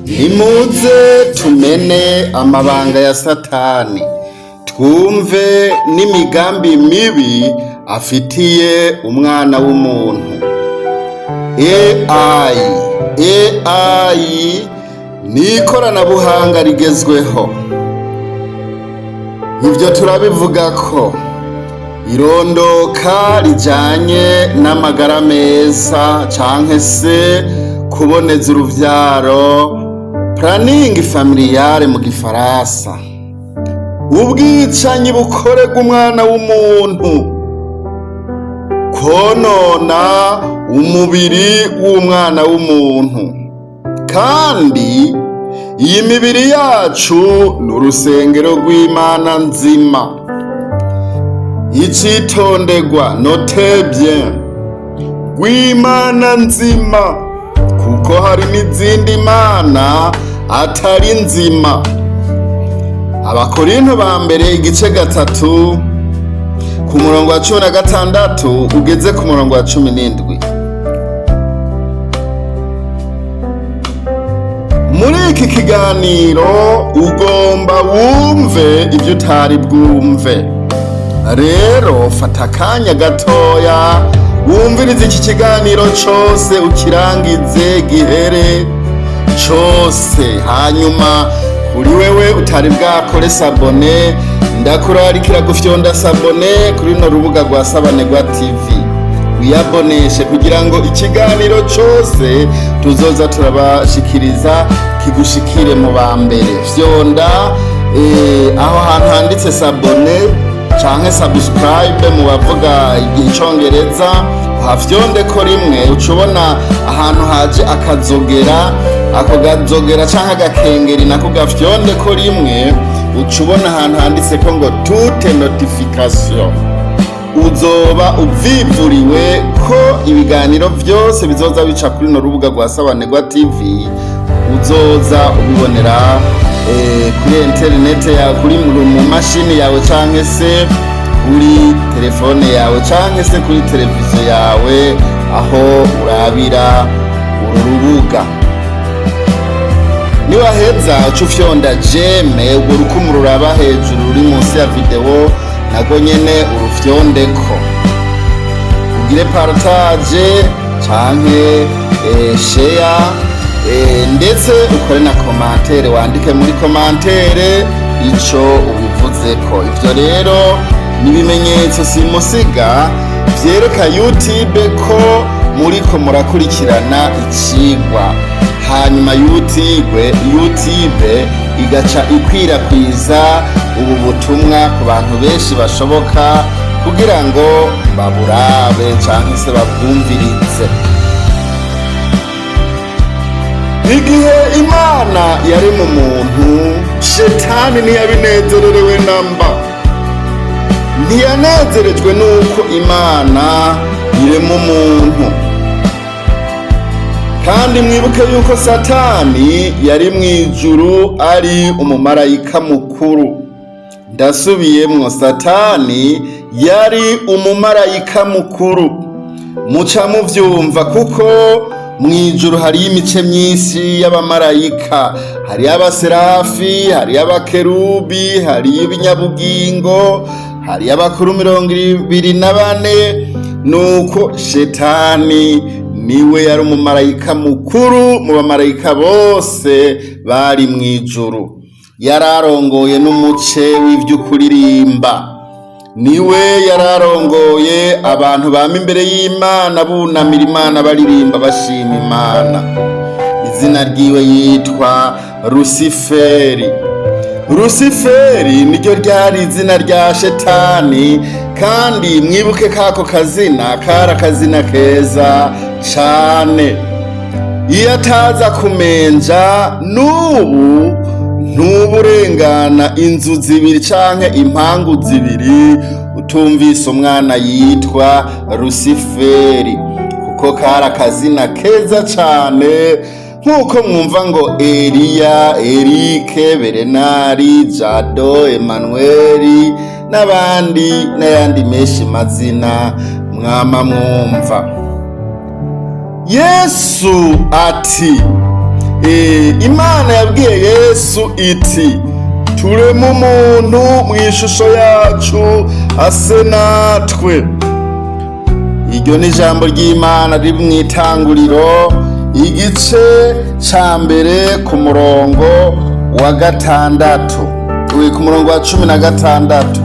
Nimuze tumene amabanga ya Satani, twumve n'imigambi mibi afitiye umwana w'umuntu. AI, AI ni ikoranabuhanga rigezweho. Ivyo turabivuga ko irondoka rijanye n'amagara meza canke se kuboneza uruvyaro, planning familiale mu gifaransa. Ubwicanyi bukorerwa umwana w'umuntu, konona umubiri w'umwana w'umuntu. Kandi iyi mibiri yacu ni urusengero rw'Imana nzima. Icitonderwa, notez bien, rw'Imana nzima, kuko hari n'izindi mana atari nzima. Abakorinto ba mbere igice 3, ku murongo wa 16 ugeze ku murongo wa 17. Muri iki kiganiro ugomba wumve ibyo utari bwumve. Rero fata akanya gatoya wumvirize iki kiganiro cose, ukirangize gihere cose. Hanyuma kuri wewe utari bwakore s'abonner, ndakurarikira gufyonda s'abonner kuri runo rubuga rwa Sabanegwa TV, wiyaboneshe kugira ngo ikiganiro cose tuzoza turabashikiriza kigushikire mu ba mbere. Fyonda aho hantu handitse s'abonner canke subscribe mu bavuga icongereza, uhafyonde ko rimwe, uca ubona ahantu haje akazogera. Ako gazogera canke agakengeri nako gafyonde ko rimwe, uca ubona ahantu handitse ko ngo toutes notifications. Uzoba uvivuriwe ko ibiganiro vyose bizoza bica kuri no rubuga rwa Sabanegwa TV, uzoza ubibonera kuri interinete yawe, kuri mu mashini yawe, canke se kuri telefone yawe, canke se kuri televiziyo yawe aho urabira uru rubuga. Niwaheza uca ufyonda j'aime, urwo rukumu ruraba hejuru ruri munsi ya video, nago nyene urufyondeko, ugire partage canke share, ndetse ukore na commentaire, wandike muri commentaire ico ubivuzeko. Ivyo rero ni ibimenyetso simusiga vyereka YouTube ko muriko murakurikirana icigwa. Hanyuma YouTube igaca ikwirakwiza ubu butumwa ku bantu benshi bashoboka kugira ngo baburabe canke se babwumvirize. Igihe Imana yarema umuntu, Shetani ntiyabinezererewe namba. Ntiyanezerejwe n'uko Imana irema umuntu. Kandi mwibuke yuko Satani yari mu ijuru ari umumarayika mukuru. Ndasubiyemwo, Satani yari umumarayika mukuru. Muca muvyumva, kuko mu ijuru hariyo imice myinshi y'abamarayika: hariyo abaserafi, hariyo abakerubi, hariyo ibinyabugingo, hariyo abakuru 24. Nuko Shetani niwe yari umumarayika mukuru mu bamarayika bose bari mu ijuru. Yari arongoye n'umuce w'ivy'ukuririmba, niwe yari arongoye abantu bama imbere y'Imana, bunamira Imana, baririmba, bashima Imana. Izina ryiwe yitwa Rusiferi. Rusiferi niryo ryari izina rya Shetani. Kandi mwibuke kako kazina kari akazina keza cane. Iyo ataza kumenja, n'ubu ntuburengana inzu zibiri canke impangu zibiri utumvise umwana yitwa Rusiferi, kuko kari akazina keza cane, nk'uko mwumva ngo Eliya, Erike, Berenari, Jado, Emanueli n'abandi n'ayandi menshi mazina mwama mwumva. Yesu ati: Imana yabwiye Yesu iti: "Tureme umuntu mu ishusho yacu, ase natwe." Iryo ni ijambo ry'Imana riri mu Itanguriro, igice ca mbere, ku murongo wa gatandatu, ku murongo wa 16.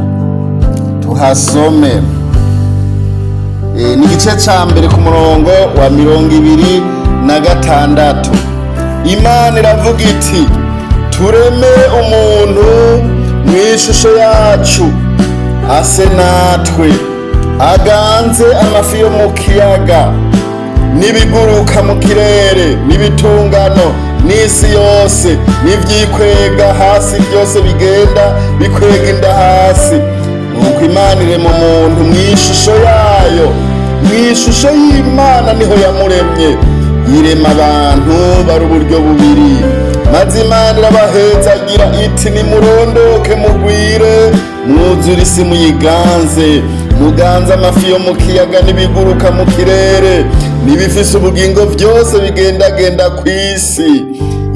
Tuhasome. Ni igice ca mbere, ku murongo wa 26. Imana iravuga iti: "Tureme umuntu mu ishusho yacu, ase natwe, aganze amafi yo mu kiyaga n'ibiguruka mu kirere n'ibitungano n'isi yose n'ivyikwega hasi byose bigenda bikwega inda hasi." Nuko Imana irema umuntu mu ishusho yayo, mu ishusho y'Imana niho yamuremye, yirema abantu bari uburyo bubiri. Maze Imana irabahezagira iti: "Nimurondoke, mugwire, mwuzure isi, muyiganze, muganze amafi yo mu kiyaga n'ibiguruka mu kirere n'ibifise ubugingo byose bigendagenda ku isi."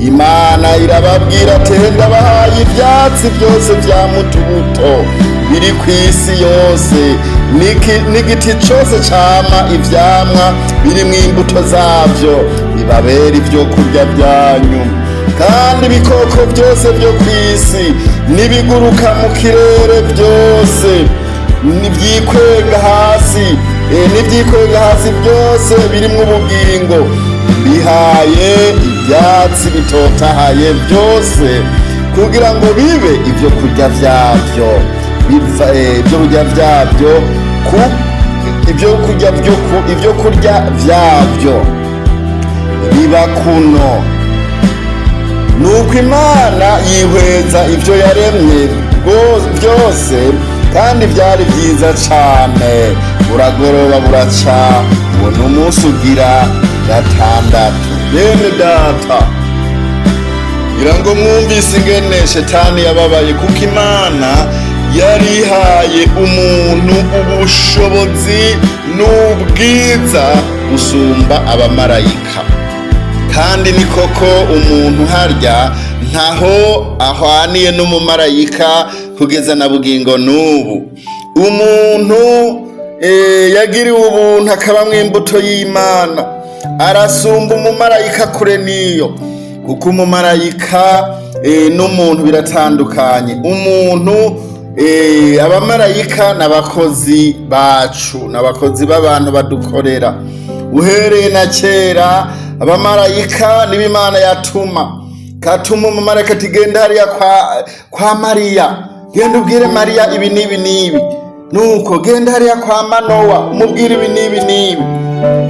Imana irababwira ati: "Ndabahaye ivyatsi byose vya mutubuto biri ku isi yose, n'igiti cose cama ivyamwa birimwo imbuto zavyo, bibabera ivyo kurya vyanyu. Kandi ibikoko byose byo ku isi n'ibiguruka mu kirere byose n'ivyikwega hasi byose birimwo ubugingo, bihaye ivyatsi bitotahaye byose kugira ngo bibe ibyo kurya vyavyo." Ibyo kurya vyavyo ku ibyo kurya byo ku ibyo kurya vyavyo biba kuno. Nuko Imana yihweza ibyo yaremye byose, kandi byari byiza cane. Buragoroba, buraca, uwo ni umunsi ugira gatandatu. Bene data, ngira ngo mwumvise ingene Shetani yababaye, kuko Imana yarihaye umuntu ubushobozi n'ubwiza gusumba abamarayika. Kandi ni koko, umuntu harya ntaho ahwaniye n'umumarayika kugeza na bugingo n'ubu. Umuntu yagiriwe ubuntu, akabamwo imbuto y'Imana, arasumba umumarayika kure n'iyo, kuko umumarayika n'umuntu biratandukanye. Umuntu, abamarayika n'abakozi bacu, n'abakozi b'abantu badukorera. Uhereye na kera, abamarayika nibo Imana yatuma. Katuma umumarayika ati: "Genda hariya kwa Mariya, genda ubwire Mariya ibi n'ibi n'ibi." Nuko: "Genda hariya kwa Manowa, umubwire ibi n'ibi n'ibi."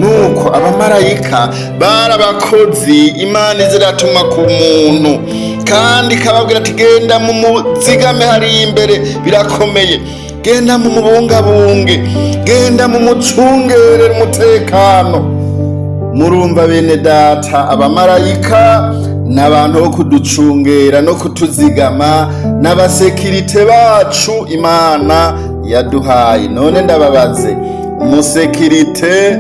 Nuko abamarayika bari abakozi Imana iziratuma ku muntu, kandi ikababwira ati: "Genda mu muzigame hariya imbere, birakomeye, genda mu mubungabunge, genda mu mucungerere umutekano." Murumva bene data, abamarayika ni abantu bo kuducungera no kutuzigama, n'abasekirite bacu Imana yaduhaye. None ndababaze, umusekirite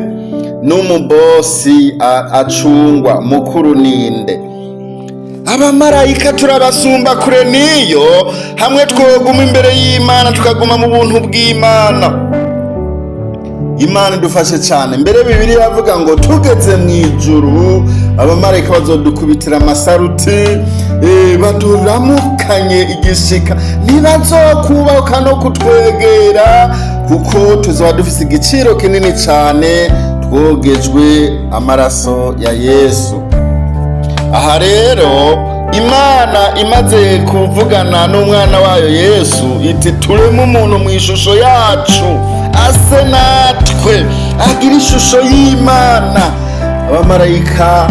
n'umubosi acungwa mukuru ninde? Abamarayika turabasumba kure n'iyo, hamwe twoguma imbere y'Imana, tukaguma mu buntu bw'Imana. Imana idufashe cyane. Mbere Bibiliya iravuga ngo tugeze mu ijuru, abamarayika bazodukubitira amasaruti, baturamukanye igishika, ntibazokubaka no kutwegera, kuko tuzaba dufise igiciro kinini cyane, twogejwe amaraso ya Yesu. Aha rero, Imana imaze kuvugana n'umwana wayo Yesu iti: "Tureme umuntu mu ishusho yacu, ase natwe, agira ishusho y'Imana." Abamarayika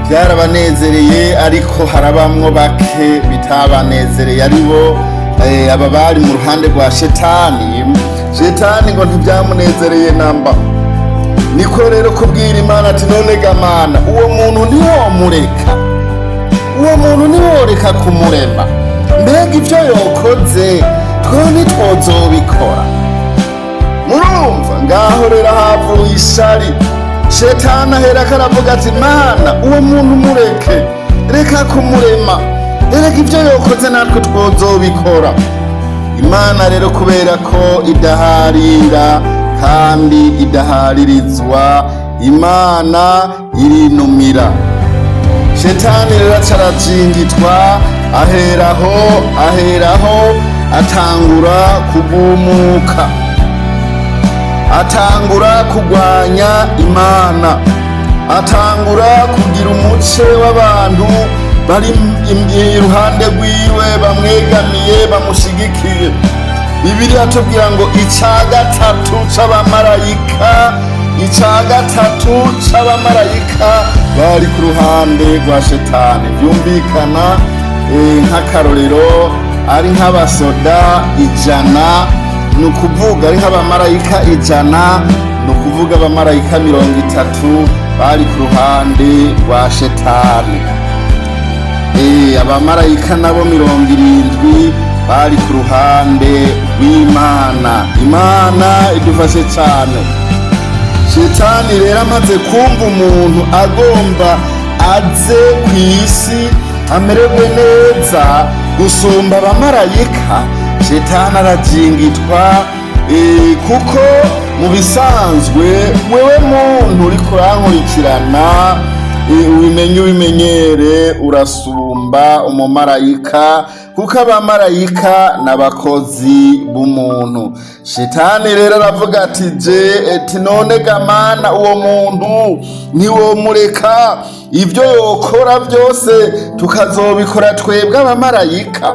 byarabanezereye, ariko harabamwo bake bitabanezereye, aribo aba bari mu ruhande rwa Shetani. Shetani ngo ntibyamunezereye namba. Niko rero kubwira Imana ati: "None ga Mana, uwo muntu ntiwomureka? Uwo muntu ntiworeka kumurema? Mbega ibyo yokoze twe ntitwozobikora?" Murumva ngaho rero havuye ishari. Shetani ahera karavuga ati: "Mana, uwo muntu mureke." Ibyo yokoze natwe twozobikora. Imana rero, kubera ko idaharira kandi idaharirizwa, Imana irinumira. Shetani rero acarajingitwa, aheraho atangura kugumuka, atangura kugwanya Imana, atangura kugira umuce w'abantu bari iruhande rwiwe, bamwegamiye, bamushigikiye. Bibiliya tubwira ngo icya gatatu c'abamarayika, icya gatatu c'abamarayika bari ku ruhande rwa Shetani. Byumvikana nk'akarorero, ari nk'abasoda 100, ni ukuvuga ari nk'abamarayika 100, ni ukuvuga abamarayika 30 bari ku ruhande rwa Shetani. Abamarayika nabo 70 bari ku ruhande rw'Imana. Imana idufashe cyane. Shetani rero amaze kumva umuntu agomba aze ku isi amererwe neza gusumba abamarayika, Shetani arajingitwa, kuko mu bisanzwe wewe muntu uriko urankurikirana, ubimenye, ubimenyere, urasumba umumarayika, kuko abamarayika n'abakozi b'umuntu. Shetani rero aravuga ati: "Je eti none gamana, uwo muntu ntiwomureka, ibyo yokora byose tukazobikora twebwe abamarayika?"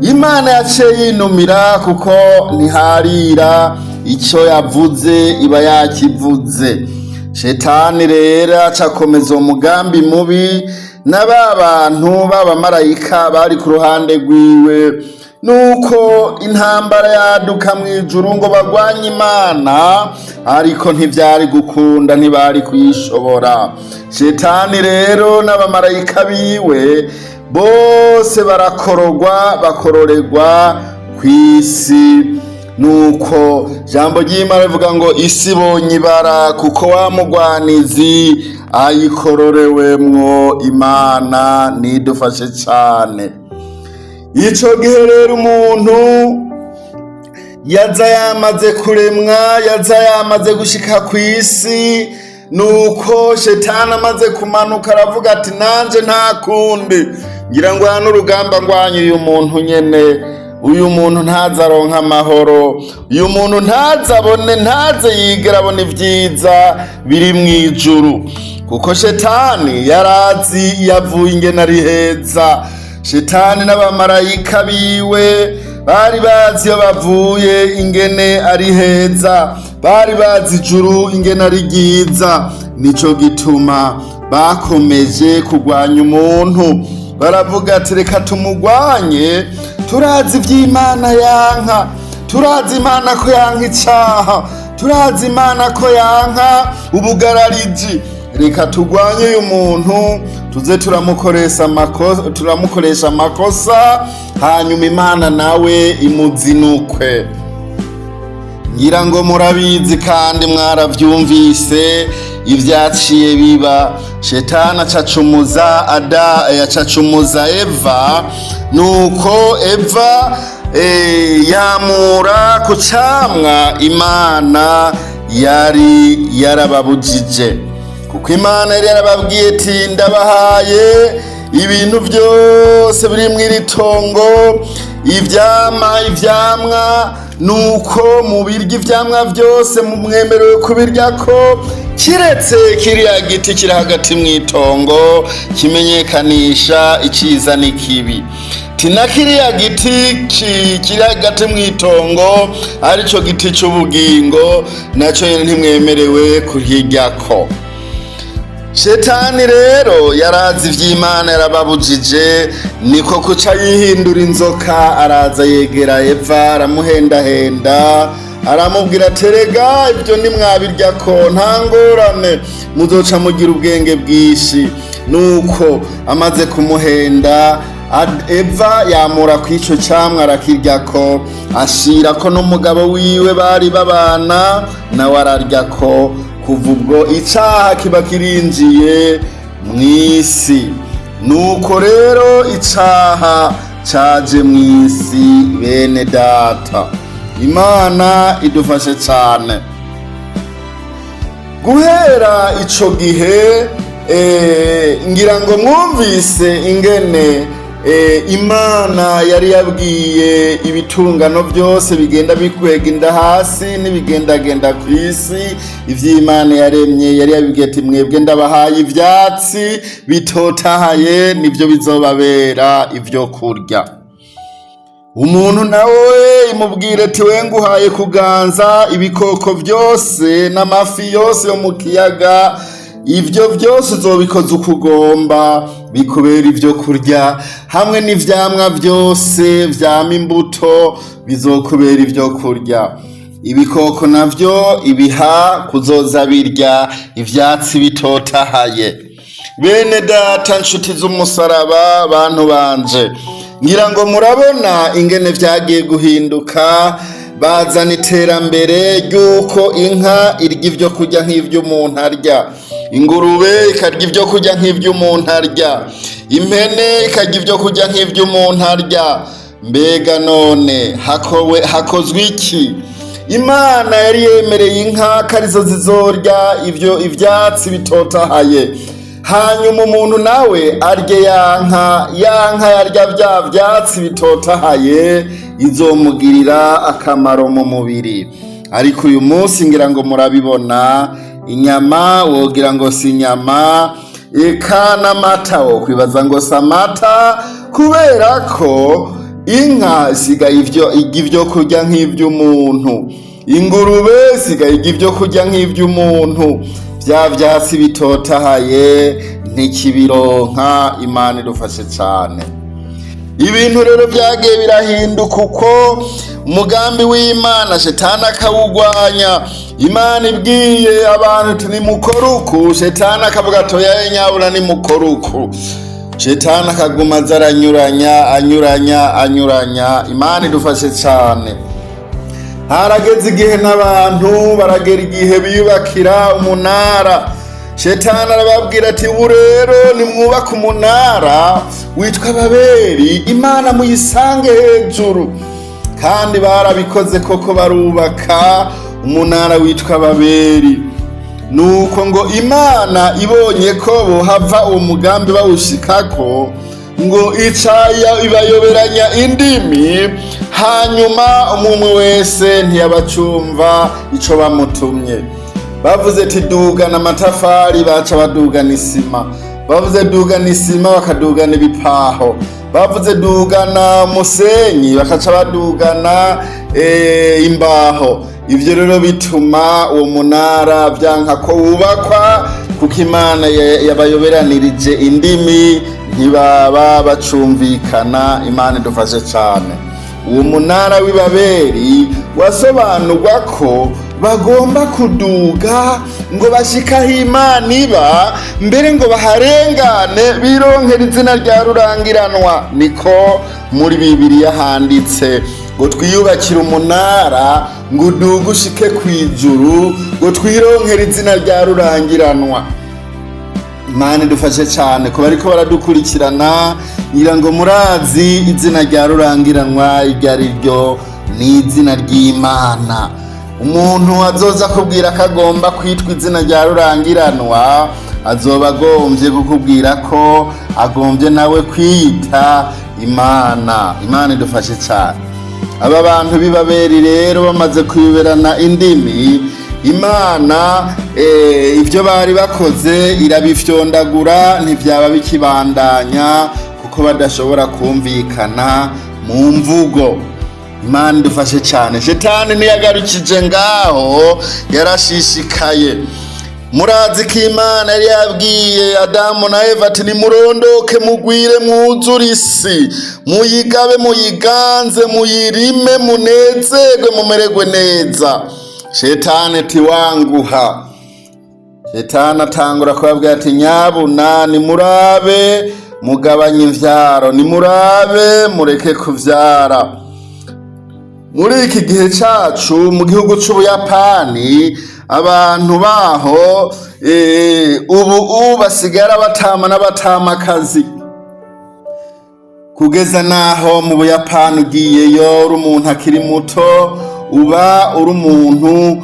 Imana yaciye yinumira, kuko ntiharira, icyo yavuze iba yakivuze. Shetani rero acakomeza uwo mugambi mubi na ba bantu b'abamarayika bari ku ruhande rwiwe. Nuko intambara yaduka mu ijuru ngo bagwanye Imana, ariko ntivyari gukunda, ntibari kuyishobora. Shetani rero n'abamarayika biwe bose barakorogwa, bakororerwa kw'isi. Nuko jambo ry'Imana rivuga ngo isi ibonye ibara, kuko wa mugwanizi ayikororewemwo. Imana nidufashe cane. Ico gihe rero umuntu yaza yamaze kuremwa, yaza yamaze gushika kw'isi. Nuko Shetani amaze kumanuka aravuga ati: "Nanje nta kundi, ngira ngo hano urugamba ngwanye uyu muntu nyene. Uyu muntu ntaze aronka amahoro, uyu muntu ntaze abone, ntaze yigera abona ibyiza biri mu ijuru." Kuko Shetani yarazi yavuye ingene ari heza. Shetani n'abamarayika biwe bari bazi iyo bavuye ingene ari heza, bari bazi ijuru ingene ari ryiza. Nico gituma bakomeje kurwanya umuntu. Baravuga ati: "Reka tumugwanye, turazi ivy'Imana yanka, turazi Imana ko yanka icaha, turazi Imana ko yanka ubugarariji. Reka turwanye uyu muntu, tuze turamukoresha amakosa, hanyuma Imana nawe imuzinukwe." Ngira ngo murabizi kandi mwaravyumvise ivyaciye biba. Shetani acacumuza ada, acacumuza Eva. Nuko Eva yamura ku camwa Imana yari yarababujije, kuko Imana yari yarababwiye ati: "Ndabahaye ibintu byose biri mu iri tongo, ivyamwa, nuko mubirya ivyamwa byose, mumwemerewe kubiryako, kiretse kiriya giti kiri hagati mu itongo kimenyekanisha iciza n'ikibi." Tina kiriya giti kiri hagati mu itongo, arico giti c'ubugingo, naco nyene ntimwemerewe kuhiryako. Shetani rero yarazi ivy'Imana yarababujije, niko kuca yihindura inzoka, araza yegera Eva, aramuhendahenda, aramubwira: "Terega ibyo ntimwabiryako nta ngorane, muzoca mugira ubwenge bwinshi." Nuko amaze kumuhenda, Eva yamura kw'ico camwa arakiryako, ashirako n'umugabo wiwe bari babana, nawe araryako. Kuva ubwo icaha kiba kirinjiye mw'isi. Nuko rero icaha caje mw'isi. Bene data, Imana idufashe cane. Guhera ico gihe, ngira ngo mwumvise ingene Imana yari yabwiye ibitungano byose bigenda bikwega inda hasi n'ibigendagenda ku isi. Ivy'Imana yaremye, yari yabibwiye ati: "Mwebwe ndabahaye ivyatsi bitotahaye, nivyo bizobabera ivyo kurya." Umuntu nawe imubwira ati: "We nguhaye kuganza ibikoko byose n'amafi yose yo mu kiyaga. Ibyo byose uzobikoza uko ugomba, bikubera ibyo kurya, hamwe n'ivyamwa byose vyama imbuto bizokubera ibyo kurya." Ibikoko navyo ibiha kuzoza birya ivyatsi bitotahaye. Bene data, nshuti z'umusaraba, bantu banje, ngira ngo murabona ingene vyagiye guhinduka. Bazana iterambere ry'uko inka irya ibyo kurya nk'ibyo umuntu arya, ingurube ikarya ibyo kurya nk'ibyo umuntu arya, impene ikarya ibyo kurya nk'ibyo umuntu arya. Mbega none hakowe hakozwe iki? Imana yari yemereye inka ko arizo zizorya ivyo ivyatsi bitotahaye, hanyuma umuntu nawe arye ya nka. Ya nka yarya bya vyatsi bitotahaye, izomugirira akamaro mu mubiri. Ariko uyu munsi ngira ngo murabibona, inyama wogira ngo si inyama, eka n'amata wokwibaza ngo si amata, kubera ko inka isigaye ivyo irya ivyo kurya nk'ivy'umuntu, ingurube isigaye irya ivyo kurya nk'ivy'umuntu. Vya vyatsi bitotahaye ntikibironka. Imana idufashe cane. Ibintu rero vyagiye birahinduka uko umugambi w'Imana Shetani akawugwanya. Imana ibwiye abantu uti: "Nimukore uku," Shetani akavuga ati: "Oya nyabura, nimukore uku." Shetani akaguma aza aranyuranya, anyuranya, anyuranya. Imana idufashe cane. Harageze igihe n'abantu baragera igihe biyubakira umunara. Shetani arababwira ati: "Ubu rero nimwubake umunara witwa Babeli, Imana muyisange hejuru." Kandi barabikoze koko, barubaka umunara witwa Babeli. Nuko ngo Imana ibonye ko bohava uwo mugambi bawushikako, ngo icaya ibayoberanya indimi, hanyuma umwe wese ntiyabacumva ico bamutumye. Bavuze ati: "Dugana amatafari," baca badugana isima. Bavuze: "Dugana isima," bakadugana ibipaho. Bavuze: "Dugana umusenyi," bakaca badugana imbaho. Ivyo rero bituma uwo munara vyanka ko wubakwa, kuko Imana yabayoberanirije indimi, ntibaba bacumvikana. Imana idufashe cane. Uwo munara w'Ibaberi wasobanurwa ko bagomba kuduga ngo bashike aho Imana iba, mbere ngo baharengane, bironkera izina rya rurangiranwa. Niko muri Bibiliya handitse ngo: "Twiyubakire umunara ngo uduge ushike ku ijuru, ngo twironkere izina rya rurangiranwa." Imana idufashe cyane. Kuba ariko baradukurikirana, ngira ngo murazi izina rya rurangiranwa iryo ari ryo. Ni izina ry'Imana. Umuntu azoza akubwira ko agomba kwitwa izina rya rurangiranwa, azoba agombye kukubwira ko agombye nawe kwiyita Imana. Imana idufashe cyane. Aba bantu b'Ibaberi rero bamaze kuyoberana indimi, Imana ibyo bari bakoze irabifyondagura, ntibyaba bikibandanya, kuko badashobora kumvikana mu mvugo. Imana idufashe cyane. Shetani ntiyagarukije ngaho, yarashishikaye. Murazi ko Imana yari yabwiye Adamu na Eva ati: "Nimurondoke, mugwire, mwuzure isi, muyigabe, muyiganze, muyirime, munezerwe, mumererwe neza." Shetani ati: "Wanguha." Shetani atangura kubabwira ati: "Nyabuna nimurabe mugabanye imvyaro, nimurabe mureke kuvyara." Muri iki gihe cacu, mu gihugu c'Ubuyapani, abantu baho ubu basigara batama n'abatamakazi. Kugeza naho mu Buyapani ugiyeyo uri umuntu akiri muto, uba uri umuntu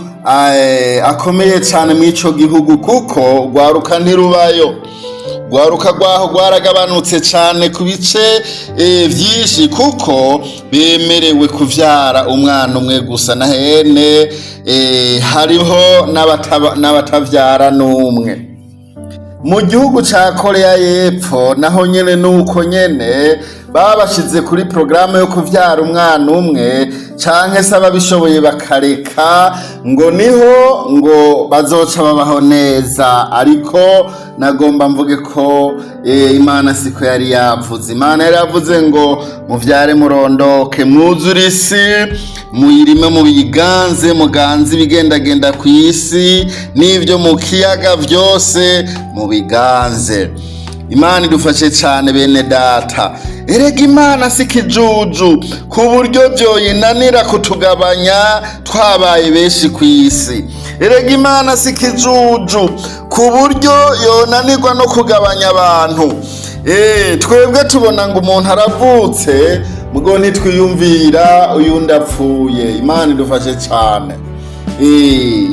akomeye cyane muri ico gihugu, kuko rwaruka ntirubayo. Rwaruka rwaho rwaragabanutse cyane ku bice vyinshi, kuko bemerewe kuvyara umwana umwe gusa, na hene hariho n'abatavyara n'umwe. Mu gihugu ca Korea y'Epfo naho nyene nuko nyene, babashize kuri porogaramu yo kuvyara umwana umwe canke se ababishoboye bakareka, ngo niho ngo bazoca babaho neza. Ariko nagomba mvuge ko Imana siko yari yavuze. Imana yari yavuze ngo muvyare, murondoke, mwuzure isi, muyirime, mubiganze, muganze ibigendagenda ku isi n'ibyo mu kiyaga vyose mubiganze. Imana idufashe cyane, bene data. Erega Imana si ikijuju ku buryo byoyinanira kutugabanya twabaye benshi ku isi. Erega Imana si ikijuju ku buryo yonanirwa no kugabanya abantu. Twebwe tubona ngo umuntu aravutse, mugo ntitwiyumvira uyundi apfuye. Imana idufashe cyane.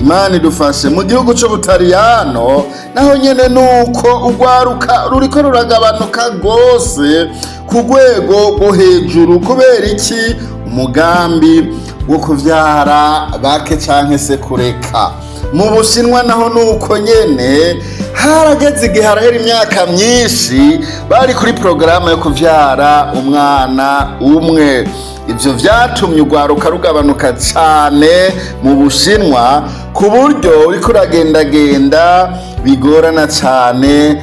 Imana idufashe. Mu gihugu c'Ubutaliyano naho nyene nuko, urwaruka ruriko ruragabanuka rwose ku rwego rwo hejuru. Kubera iki? Umugambi wo kuvyara bake canke se kureka. Mu Bushinwa naho nuko nyene, harageze igihe, harahera imyaka myinshi bari kuri porogaramu yo kuvyara umwana umwe. Ivyo vyatumye urwaruka rugabanuka cane mu Bushinwa, ku buryo uriko uragendagenda bigorana cane,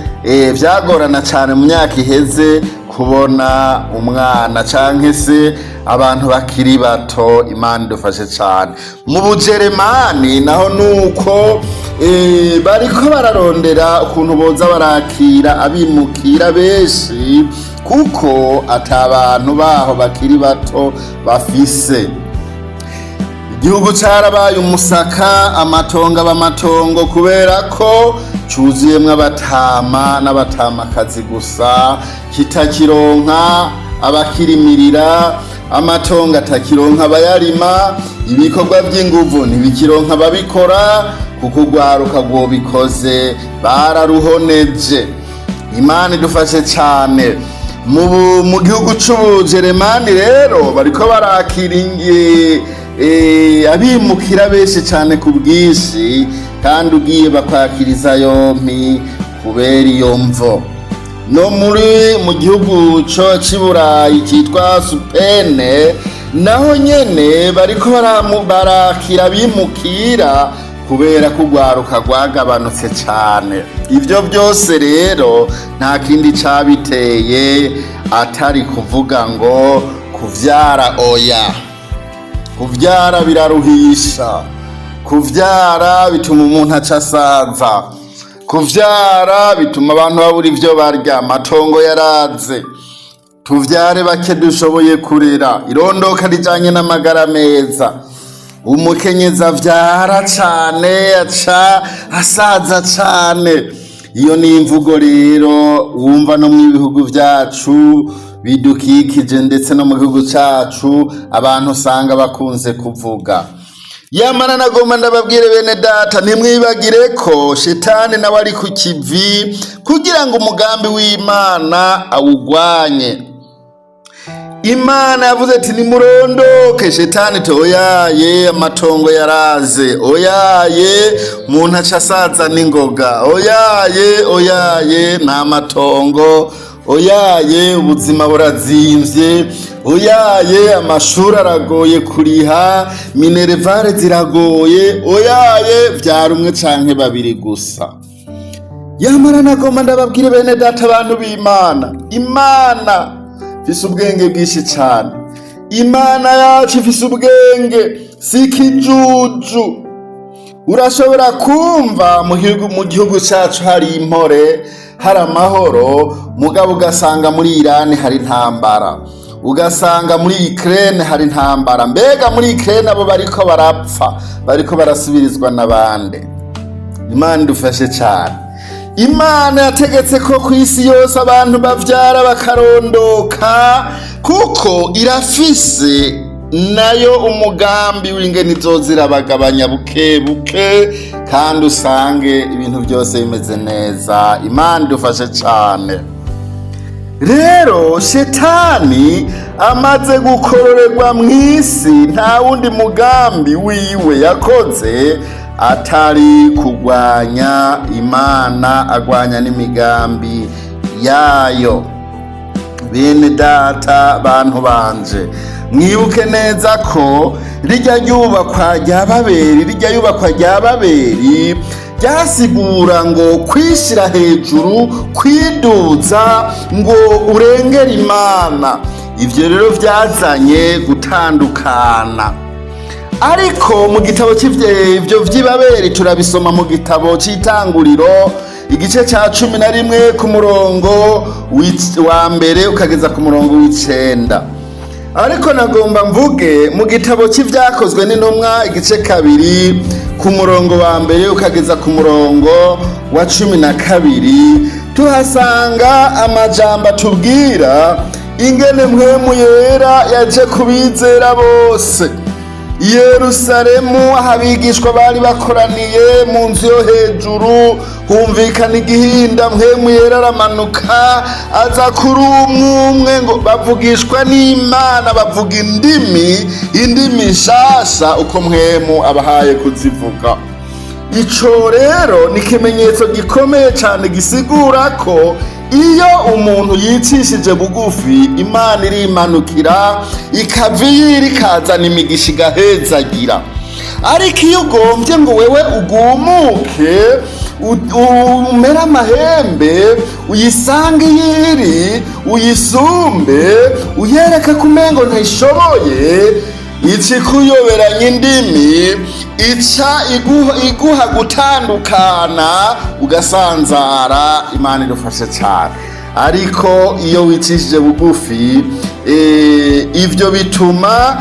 vyagorana cane mu myaka iheze kubona umwana canke se abantu bakiri bato. Imana idufashe cane. Mu Bujeremani naho nuko, bariko bararondera ukuntu boza barakira abimukira benshi, kuko ata bantu baho bakiri bato bafise. Igihugu carabaye umusaka, amatongo aba amatongo, kubera ko cuzuyemwo abatama n'abatamakazi gusa, kitakironka abakirimirira, amatongo atakironka abayarima, ibikorwa vy'inguvu ntibikironka ababikora, kuko urwaruka rwobikoze bararuhoneje. Imana idufashe cane. Mu gihugu c'Ubujeremani rero bariko barakira abimukira benshi cane ku bwinshi, kandi ugiye bakwakiriza yompi kubera iyo mvo. No mu gihugu co c'Iburayi citwa Supene naho nyene bariko barakira abimukira, kubera ko urwaruka rwagabanutse cane. Ivyo byose rero nta kindi cabiteye atari kuvuga ngo kuvyara oya. Kuvyara biraruhisha, kuvyara bituma umuntu aca asaza, kuvyara bituma abantu babura ivyo barya, amatongo yaraze. Tuvyare bake dushoboye kurera. Irondoka rijanye n'amagara meza. Umukenyezi avyara cane aca asaza cane. Iyo ni imvugo rero wumva no mu bihugu vyacu bidukikije, ndetse no mu gihugu cacu abantu usanga bakunze kuvuga. Yamara nagomba ndababwire, bene data, ntimwibagire ko shetani nawe ari ku kivi kugira ngo umugambi w'Imana awugwanye. Imana yavuze ati nimurondoke, shetani ati oyaye, amatongo yaraze, oyaye, umuntu aca asaza n'ingoga, oyaye, oyaye, nta matongo, oyaye, ubuzima burazimvye, oyaye, amashuri aragoye kuriha, minerval ziragoye, oyaye, vyara umwe canke babiri gusa. Yamara nagomba ndababwire, bene data, abantu b'Imana, Imana ifise ubwenge bwinshi cane. Imana yacu ifise ubwenge, si ikijuju. Urashobora kumva mu gihugu cacu hari impore, hari amahoro, mugabo ugasanga muri Irani hari intambara, ugasanga muri Ukraine hari intambara. Mbega muri Ukraine abo bariko barapfa bariko barasubirizwa n'abande? Imana idufashe cane. Imana yategetse ko ku isi yose abantu bavyara bakarondoka, kuko irafise nayo umugambi w'ingene izoza irabagabanya buke buke, kandi usange ibintu byose bimeze neza. Imana idufashe cane. Rero Shetani amaze gukororerwa mu isi, nta wundi mugambi wiwe yakoze atari kurwanya Imana, agwanya n'imigambi yayo. Bene data, bantu banje, mwibuke neza ko rijya ryubakwa rya Baberi, rijya yubakwa rya Baberi ryasigura ngo kwishyira hejuru, kwiduza ngo urengere Imana. Ibyo rero byazanye gutandukana. Ariko mu gitabo cy'ibyo vy'Ibaberi turabisoma mu gitabo cy'Itanguriro, igice cya 11, ku murongo wa mbere ukageza ku murongo w'icenda. Ariko nagomba mvuge mu gitabo cy'Ibyakozwe n'Intumwa, igice 2, ku murongo wa mbere ukageza ku murongo wa 12, tuhasanga amajambo atubwira ingene Mpwemu Yera yaje kubizera bose. Yerusalemu, aho abigishwa bari bakoraniye mu nzu yo hejuru, humvikana igihinda, Mpwemu Yera aramanuka aza kuri umwe umwe, ngo bavugishwa n'Imana, bavuga indimi, indimi nshasha uko Mpwemu abahaye kuzivuga. Ico rero ni ikimenyetso gikomeye cyane gisigura ko iyo umuntu yicishije bugufi, Imana irimanukira, ikava iyiri, ikazana imigisha, igahezagira. Ariko iyo ugombye ngo wewe ugumuke, umere amahembe, uyisange iyiri, uyisumbe, uyereke ko umengo ntishoboye, ikikuyoberanya indimi, ica iguha gutandukana, ugasanzara. Imana idufashe cyane. Ariko iyo wicishije bugufi, ivyo bituma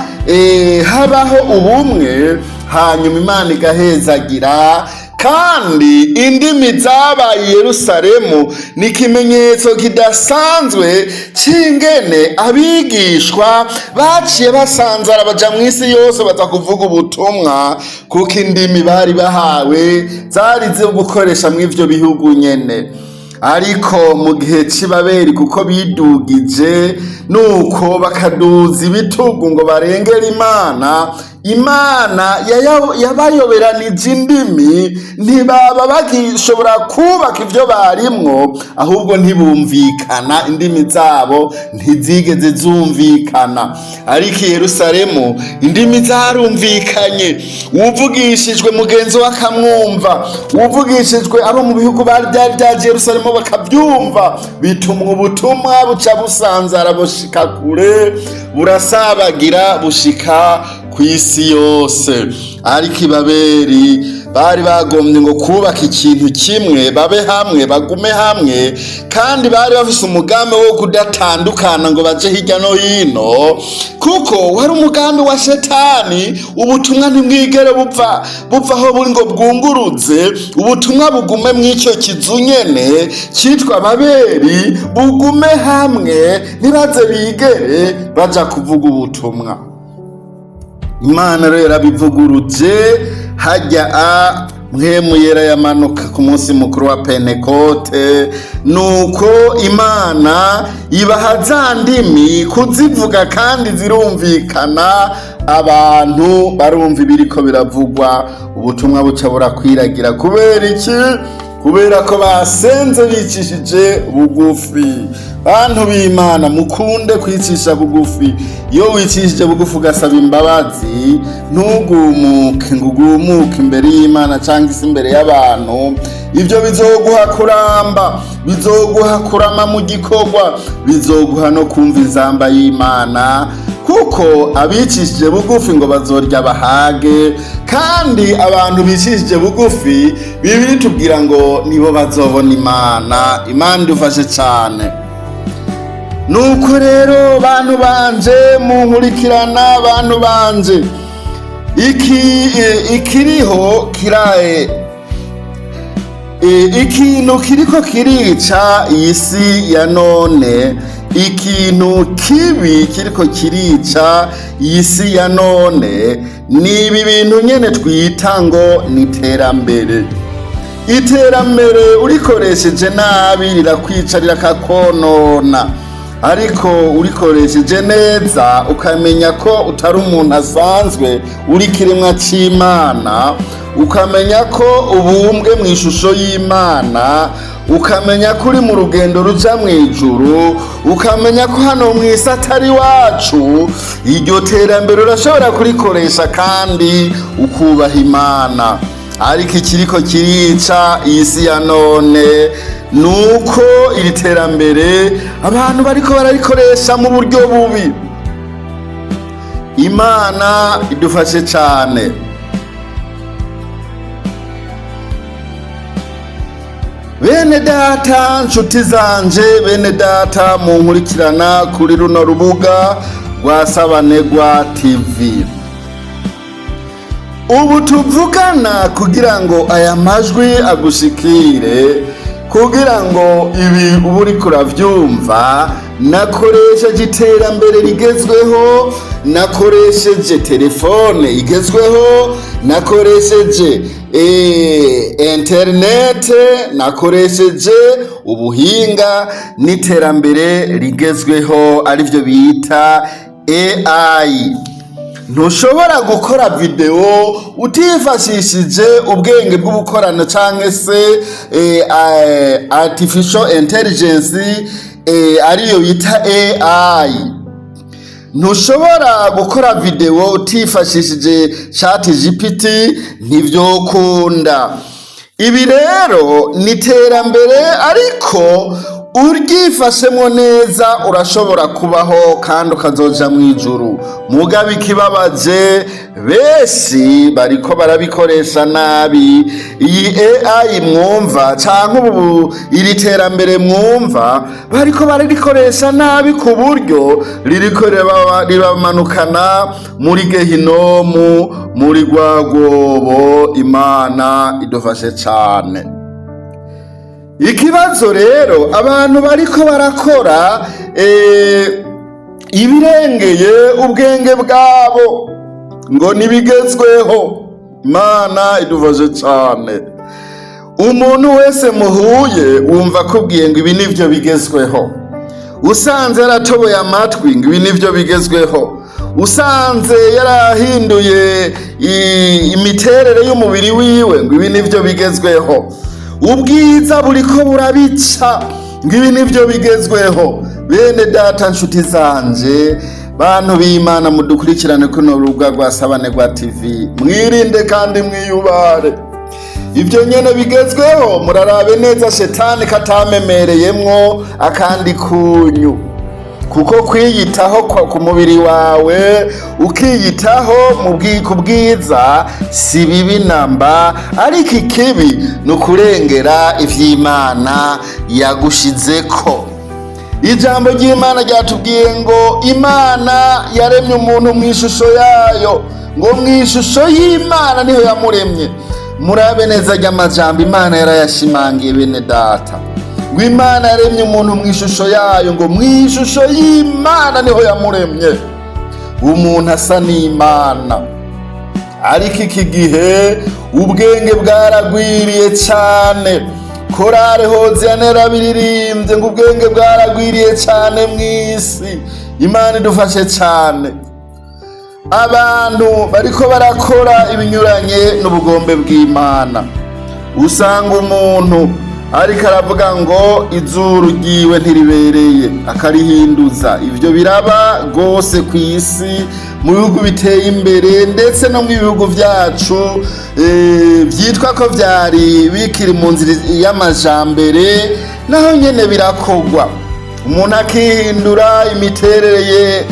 habaho ubumwe, hanyuma Imana igahezagira. Kandi indimi zabaye i Yerusalemu ni ikimenyetso kidasanzwe c'ingene abigishwa baciye basanzara, baja mu isi yose, baza kuvuga ubutumwa, kuko indimi bari bahawe zari zo gukoresha mu ivyo bihugu nyene. Ariko mu gihe c'Ibaberi, kuko bidugije nuko bakaduza ibitugu ngo barengere Imana, Imana yabayoberanije indimi, ntibaba bagishobora kubaka ivyo barimwo, ahubwo ntibumvikana, indimi zabo ntizigeze zumvikana. Ariko i Yerusalemu indimi zarumvikanye, uwuvugishijwe mugenzi we akamwumva, uwuvugishijwe abo mu bihugu bari byari byaje Yerusalemu bakabyumva, bituma ubutumwa buca busanzara, bushika kure, burasabagira, bushika ku isi yose. Ariko Ibaberi bari bagombye ngo kubaka ikintu kimwe, babe hamwe, bagume hamwe, kandi bari bafise umugambi wo kudatandukana ngo baje hirya no hino, kuko wari umugambi wa Shetani. Ubutumwa ntibwigere bupfa aho buri ngo bwunguruze, ubutumwa bugume mw'icyo kizu nyene cyitwa Baberi, bugume hamwe, ntibaze bigere baja kuvuga ubutumwa. Imana rero yarabivuguruje hajya a Mpwemu Yera yamanuka ku munsi mukuru wa Pentekote, nuko Imana ibaha za ndimi kuzivuga, kandi zirumvikana, abantu barumva ibiriko biravugwa, ubutumwa buca burakwiragira. Kubera iki? Kubera ko basenze bicishije bugufi. Bantu b'Imana, mukunde kwicisha bugufi. Iyo wicishije bugufi ugasaba imbabazi, ntugumuke ngo ugumuke imbere y'Imana cyangwa se imbere y'abantu, ibyo bizoguha kuramba, bizoguha kurama mu gikorwa, bizoguha no kumva inzamba y'Imana, kuko abicishije bugufi ngo bazorya bahage. Kandi abantu bicishije bugufi, Bibiliya itubwira ngo nibo bazobona Imana. Imana idufashe cyane. Nuko rero, bantu banje munkurikirana, bantu banje, iki ikiriho kiraye. Ikintu kiriko kirica iyi si ya none, ikintu kibi kiriko kirica iyi si ya none, ni ibi bintu nyene twita ngo ni iterambere. Iterambere urikoresheje nabi rirakwica, rirakakonona, ariko urikoresheje neza, ukamenya ko utari umuntu asanzwe, uri ikiremwa c'Imana, ukamenya ko ubumbwe mu ishusho y'Imana, ukamenya ko uri mu rugendo ruja mu ijuru, ukamenya ko hano mu isi atari wacu, iryo terambere urashobora kurikoresha kandi ukubaha Imana. Ariko ikiriko kirica iyi si ya none ni uko iri terambere abantu bariko bararikoresha mu buryo bubi. Imana idufashe cyane. Bene data, nshuti zanje, bene data munkurikirana kuri runo rubuga rwa Sabanegwa TV, ubu tuvugana kugira ngo aya majwi agushikire, kugira ngo ibi uba uriko uravyumva, nakoresheje iterambere rigezweho, nakoresheje telefone igezweho, nakoresheje interinete, nakoresheje ubuhinga n'iterambere rigezweho, arivyo bita AI. Ntushobora gukora videwo utifashishije ubwenge bw'ubukorano canke se artificial intelligence, ariyo bita AI. Ntushobora gukora videwo utifashishije Chat GPT, ntivyokunda. Ibi rero ni iterambere, ariko uryifashemwo neza urashobora kubaho kandi ukazoja mu ijuru. Mugabo ikibabaje, benshi bariko barabikoresha nabi. Iyi AI mwumva canke ubu iri terambere mwumva, bariko bararikoresha nabi ku buryo ririko ribamanukana muri gehinomu, muri rwagwobo. Imana idufashe cane. Ikibazo rero, abantu bariko barakora ibirengeye ubwenge bwabo ngo nibigezweho. Imana idufashe cane. Umuntu wese muhuye wumva akubwiye ngo ibi nivyo bigezweho. Usanze yaratoboye amatwi, ngo ibi nivyo bigezweho. Usanze yarahinduye imiterere y'umubiri wiwe, ngo ibi nivyo bigezweho. Ubwiza buriko burabica, ngo ibi nivyo bigezweho. Bene data, nshuti zanje, bantu b'Imana mudukurikirane kuno rubuga rwa Sabanegwa TV, mwirinde kandi mwiyubare. Ibyo nyene bigezweho, murarabe neza shetani katamemereyemwo akandi kunyu, kuko kwiyitaho ku mubiri wawe, ukiyitaho ku bwiza, si bibi namba, ariko ikibi ni ukurengera ivy'Imana yagushizeko. Ijambo ry'Imana ryatubwiye ngo Imana yaremye umuntu mu ishusho yayo, ngo mu ishusho y'Imana niho yamuremye. Murabe neza ry'amajambo Imana yarayashimangiye, bene data, ngo Imana yaremye umuntu mu ishusho yayo, ngo mu ishusho y'Imana niho yamuremye, umuntu asa n'Imana. Ariko iki gihe ubwenge bwaragwiriye cane. Korale Hoziyana yarabiririmbye ngo ubwenge bwaragwiriye cane mw'isi. Imana idufashe cane. Abantu bariko barakora ibinyuranye n'ubugombe bw'Imana. Usanga umuntu ariko aravuga ngo izuru ryiwe ntiribereye, akarihinduza. Ivyo biraba rwose ku isi, mu bihugu biteye imbere, ndetse no mu bihugu vyacu vyitwa ko vyari bikiri mu nzira y'amajambere, naho nyene birakorwa. Umuntu akihindura imiterere ye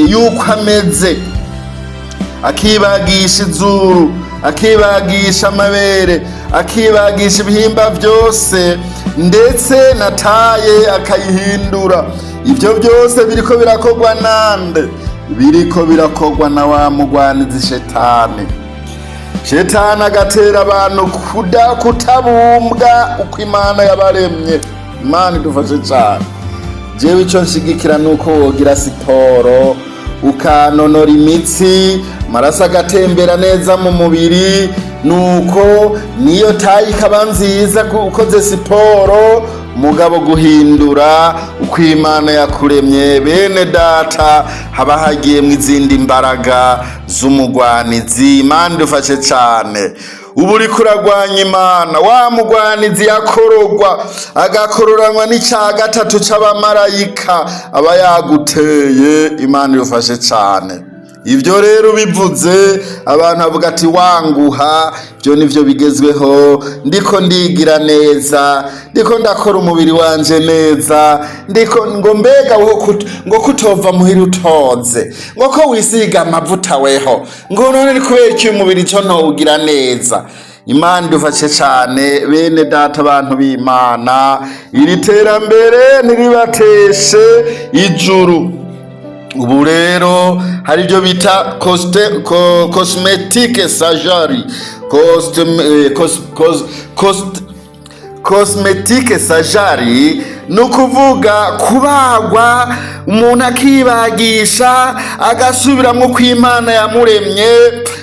y'uko ameze, akibagisha izuru, akibagisha amabere, akibagisha ibihimba byose, ndetse na taille akayihindura. Ibyo byose biriko birakorwa nande? Biriko birakorwa na wa mugwanizi shetani. Shetani agatera abantu kutabumbwa uko Imana yabaremye. Imana idufashe cyane. Jewe icyo nshigikira ni uko wogira siporo, ukanonora imitsi, amaraso agatembera neza mu mubiri, nuko niyo taille ikaba nziza ukoze siporo. Mugabo guhindura uko Imana yakuremye, bene data, haba hagiyemwo izindi mbaraga z'umugwanizi. Imana idufashe cyane. Ubu uriko uragwanya Imana. Wa mugwanizi yakorogwa, agakororanwa n'icya gatatu c'abamarayika, aba yaguteye. Imana idufashe cyane. Ibyo rero bivuze, abantu bavuga ati: "Wanguha, ibyo nivyo bigezweho, ndiko ndigira neza, ndiko ndakora umubiri wanje neza, ndiko ngo mbega weho ngo kutova muhira utoze, ngo ko wisiga amavuta weho, ngo none ni kubera iki umubiri co ntowugira neza?" Imana idufashe cyane, bene data, abantu b'Imana. Iri terambere ntiribateshe ijuru. Ubu rero hari ibyo bita cosmetic surgery, cosmetic surgery, ni ukuvuga kubagwa, umuntu akibagisha, agasubiramwo ko Imana yamuremye,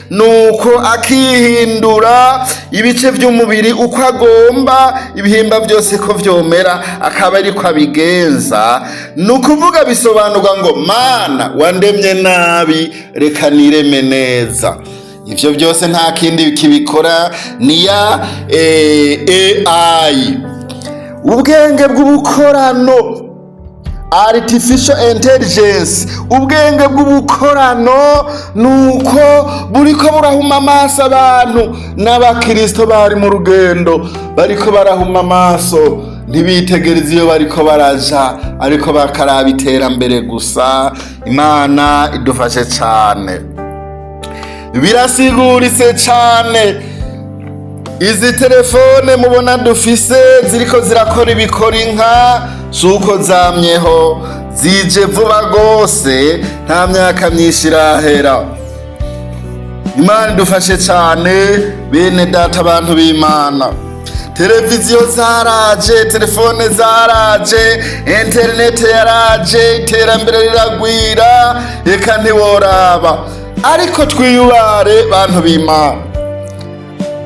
nuko akihindura ibice by'umubiri uko agomba, ibihimba byose ko vyomera akaba ariko abigenza. Ni ukuvuga bisobanurwa ngo: "Mana, wandemye nabi, reka nireme neza." Ivyo byose nta kindi kibikora, ni ya AI, ubwenge bw'ubukorano, artificial intelligence. Ubwenge bw'ubukorano nuko buriko burahuma amaso abantu. N'abakirisito bari mu rugendo bariko barahuma amaso, ntibitegereze iyo bariko baraja, ariko bakaraba iterambere gusa. Imana idufashe cane. Birasiguritse cane. Izi telefone mubona dufise ziriko zirakora ibikora inka, si uko zamyeho, zije vuba rwose, nta myaka myinshi irahera. Imana idufashe cane, bene data, abantu b'Imana. Televiziyo zaraje, telefone zaraje, interinete yaraje, iterambere riragwira, reka ntiworaba. Ariko twiyubare, bantu b'Imana.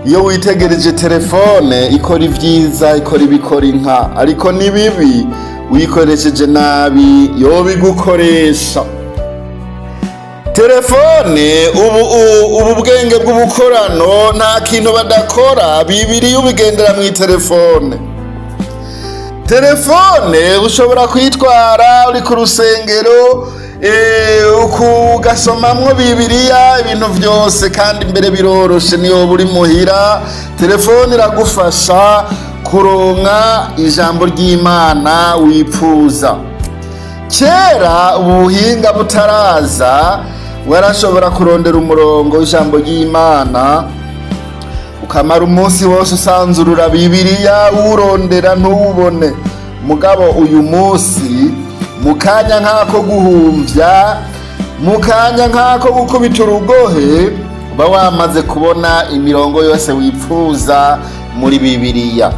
Iyo witegereje telefone, ikora ibyiza, ikora ibikora inka, ariko ni bibi uyikoresheje nabi yobigukoresha. Telefone ubu bwenge bw'ubukorano, nta kintu badakora. Bibiri ubigendera mu telefone. Telefone ushobora kuyitwara uri ku rusengero, ugasomamwo Bibiliya, ibintu byose, kandi imbere biroroshe. Niyo uri muhira, telefone iragufasha kuronka ijambo ry'Imana wipfuza. Kera ubuhinga butaraza, warashobora kurondera umurongo w'ijambo ry'Imana, ukamara umunsi wose usanzurura Bibiliya uwurondera, ntuwubone. Mugabo uyu munsi, mu kanya nk'ako guhumvya, mu kanya nk'ako gukubita urugohe, uba wamaze kubona imirongo yose wipfuza muri Bibiliya.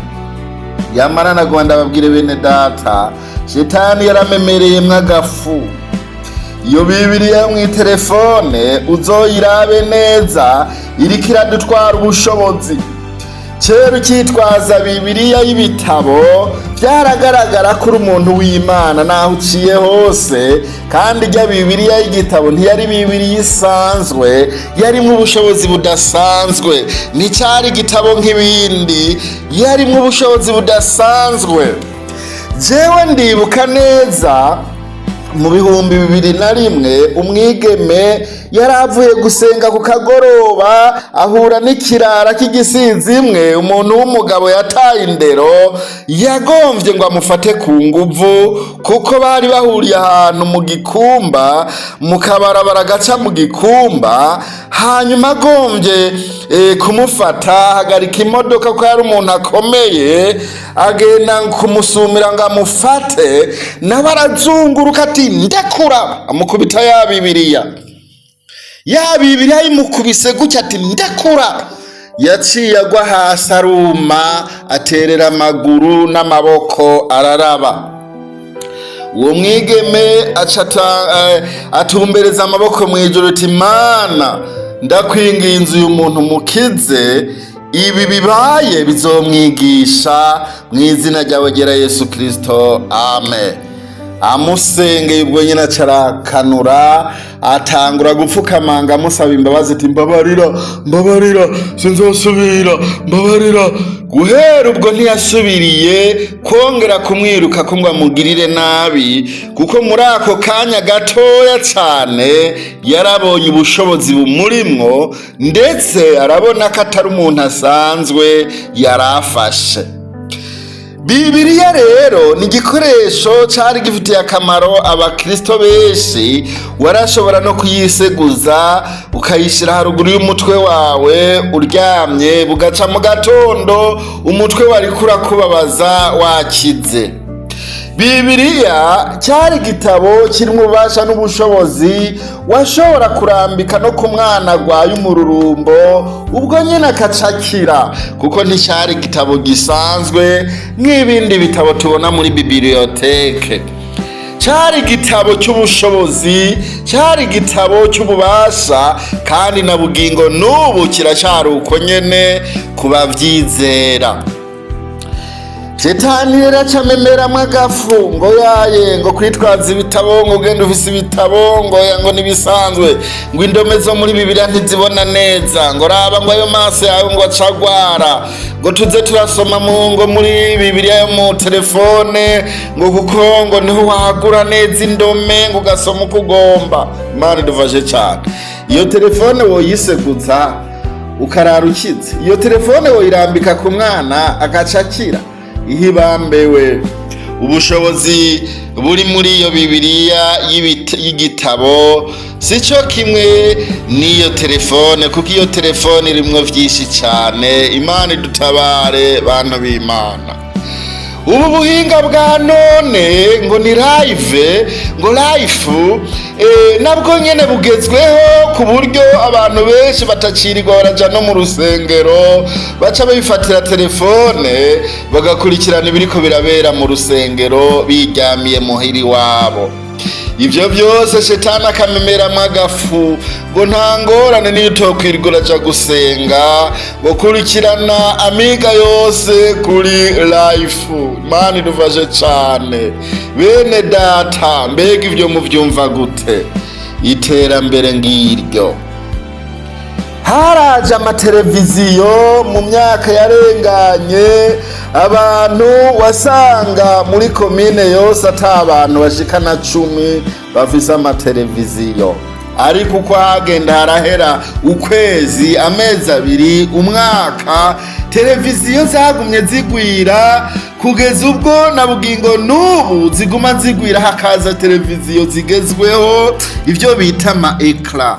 Yamara nagomba ndababwire, bene data, Shetani yaramemereyemwo agafu. Iyo Bibiliya mw'itelefone uzoyirabe neza, iriko iradutwara ubushobozi. Kera ukitwaza Bibiliya y'ibitabo, byaragaragara ko uri umuntu w'Imana naho uciye hose. Kandi ijya Bibiliya y'igitabo ntiyari Bibiliya isanzwe, yarimwo ubushobozi budasanzwe. Nticyari igitabo nk'ibindi, yarimwo ubushobozi budasanzwe. Jewe ndibuka neza mu 2001, umwigeme yari avuye gusenga ku kagoroba, ahura n'ikirara k'igisizi imwe, umuntu w'umugabo yataye indero, yagombye ngo amufate ku nguvu, kuko bari bahuriye ahantu mu gikumba, mu kabarabara gaca mu gikumba. Hanyuma agombye kumufata, ahagarika imodoka ko yari umuntu akomeye, agenda kumusumira ngo amufate, nawe arazunguruka ati: "Ndekura!" Amukubita ya Bibiliya. Ya Bibiliya imukubise gutya ati ndekura, yaciye agwa hasi aruma, aterera amaguru n'amaboko araraba. Uwo mwigeme aca atumbereza amaboko mu ijuru ati: "Mana, ndakwinginze, uyu muntu mukize, ibi bibaye bizomwigisha, mu izina ryawe ryera Yesu Kristo, amen." Amusengeye ubwo nyine aca arakanura, atangura gupfukamanga amusaba imbabazi ati: "Mbabarira, mbabarira, sinzosubira, mbabarira." Guhera ubwo ntiyasubiriye kongera kumwiruka ko ngo amugirire nabi, kuko muri ako kanya gatoya cane yarabonye ubushobozi bumurimwo, ndetse arabona ko atari umuntu asanzwe yarafashe. Bibiliya rero ni igikoresho cari gifitiye akamaro abakristo benshi. Warashobora no kuyiseguza, ukayishyira haruguru y'umutwe wawe uryamye, bugaca mu gatondo umutwe wariko urakubabaza wakize. Bibiliya cyari igitabo kirimo ububasha n'ubushobozi, washobora kurambika no ku mwana agwaye umururumbo, ubwo nyine akacakira, kuko nticyari igitabo gisanzwe nk'ibindi bitabo tubona muri bibliothèque. Cyari igitabo cy'ubushobozi, cyari igitabo cy'ububasha, kandi na bugingo n'ubu kiracyari uko nyene ku bavyizera. Shetani rero aca amemeramwo agafu ngo yaye, ngo kwitwaza ibitabo, ngo ugende ufise ibitabo, ngo ya, ngo nibisanzwe, ngo indome zo muri Bibiliya ntizibona neza, ngo raba, ngo ayo maso yawe ngo acagwara, ngo tuze turasoma mu ngo muri Bibiliya yo mu telefone, ngo kuko ngo niho wagura neza indome, ngo ugasoma uko ugomba. Imana idufashe cyane. Iyo telefone woyiseguza ukarara ukize? Iyo telefone woyirambika ku mwana agaca akira? Ihibambewe, ubushobozi buri muri iyo Bibiliya y'igitabo si cyo kimwe n'iyo telefone, kuko iyo telefone irimwo vyinshi cyane. Imana idutabare, bantu b'Imana. Ubu buhinga bwa none ngo ni live, ngo live, nabwo nyene bugezweho, ku buryo abantu benshi batacirirwa baraja no mu rusengero, baca bifatira telefone bagakurikirana ibiriko birabera mu rusengero biryamiye muhiri wabo. Ivyo byose shetani akamemeramwo agafu ngo nta ngorane niyo utokwirirwa uraja gusenga, ngo kurikirana amiga yose kuri live. Imana idufashe cane, bene data. Mbega ivyo muvyumva gute? Iterambere ngiryo. Haraje amateleviziyo mu myaka yarenganye, abantu wasanga muri komine yose ata abantu bashika na 10 bafise amateleviziyo, ariko uko hagenda harahera ukwezi, amezi 2, umwaka, televiziyo zagumye zigwira, kugeza ubwo na bugingo n'ubu ziguma zigwira, hakaza televiziyo zigezweho, ibyo bita ama écran.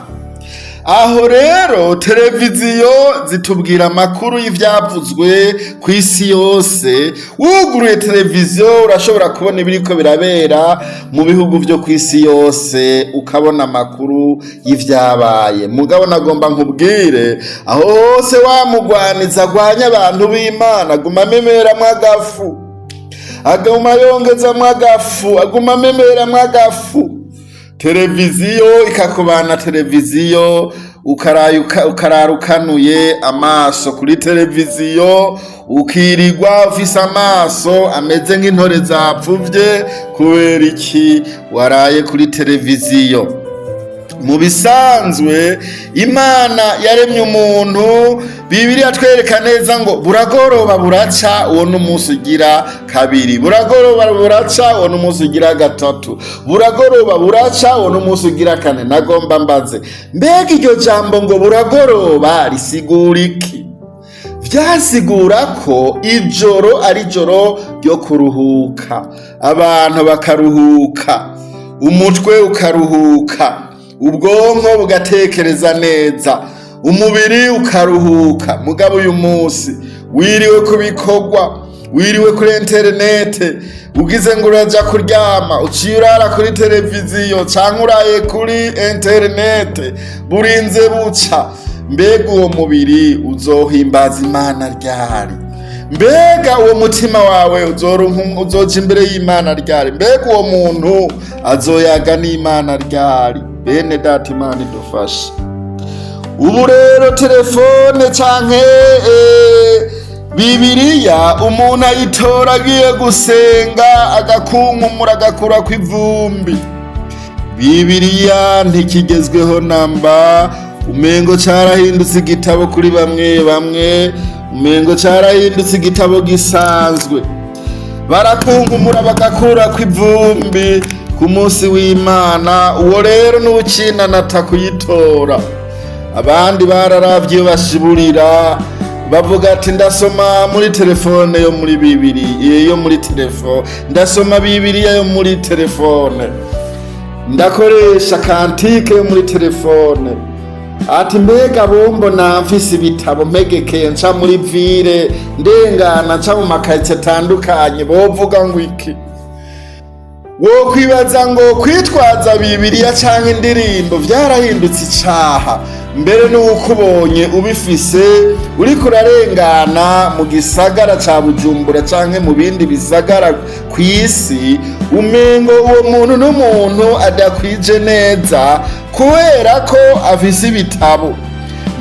Aho rero televiziyo zitubwira amakuru y'ivyavuzwe ku isi yose. Wuguruye televiziyo urashobora kubona ibiriko birabera mu bihugu vyo ku isi yose, ukabona amakuru y'ivyabaye. Mugabo nagomba nkubwire, aho hose wamugwaniza agwanya abantu b'Imana aguma amemeramwo agafu, aguma yongezamwo agafu, aguma amemeramwo agafu. Televiziyo ikakubana televiziyo, ukarara ukanuye amaso kuri televiziyo, ukirirwa ufise amaso ameze nk'intore zapfuvye. Kubera iki? Waraye kuri televiziyo. Mu bisanzwe Imana yaremye umuntu, Bibiliya twereka neza ngo buragoroba buraca, uwo n'umunsi ugira kabiri, buragoroba buraca, uwo n'umunsi ugira gatatu, buragoroba buraca, uwo n'umunsi ugira kane. Nagomba mbaze, mbega iryo jambo ngo buragoroba risigura iki? Vyasigura ko ijoro ari ijoro ryo kuruhuka, abantu bakaruhuka, umutwe ukaruhuka, ubwonko bugatekereza neza, umubiri ukaruhuka. Mugabo uyu munsi wiriwe ku bikorwa, Wiriwe kuri interinete, ugize ngo uraja kuryama, uciye urara kuri televiziyo canke uraye kuri interinete, burinze buca. Mbega uwo mubiri uzohimbaza Imana ryari? Mbega uwo mutima wawe uzoja imbere y'Imana ryari? Mbega uwo muntu azoyaga n'Imana ryari? Bene data, Imana idufashe. Ubu rero telefone canke Bibiriya umuntu ayitora agiye gusenga, agakunkumura, agakura kw'ivumbi. Bibiriya ntikigezweho namba. Umengo carahindutse igitabo kuri bamwe bamwe, umengo carahindutse igitabo gisanzwe. Barakunkumura bagakura kw'ivumbi ku munsi w'Imana. Uwo rero n'uwucinanata kuyitora. Abandi bararavye iyo bashiburira, bavuga ati: "Ndasoma muri telefone yo muri Bibiri yo muri telefone, ndasoma Bibiriya yo muri telefone, ndakoresha cantique yo muri telefone." Ati: "Mbega bombona mfise ibitabo mpegekeye, nca muri ville, ndengana, nca mu makaritsiye atandukanye, bovuga ngo iki?" Wokwibaza ngo kwitwaza Bibiriya canke indirimbo vyarahindutse icaha. Mbere n'uko ubonye ubifise uriko urarengana mu gisagara ca Bujumbura canke mu bindi bisagara kw'isi, umengo uwo muntu n'umuntu adakwije neza kubera ko afise ibitabo.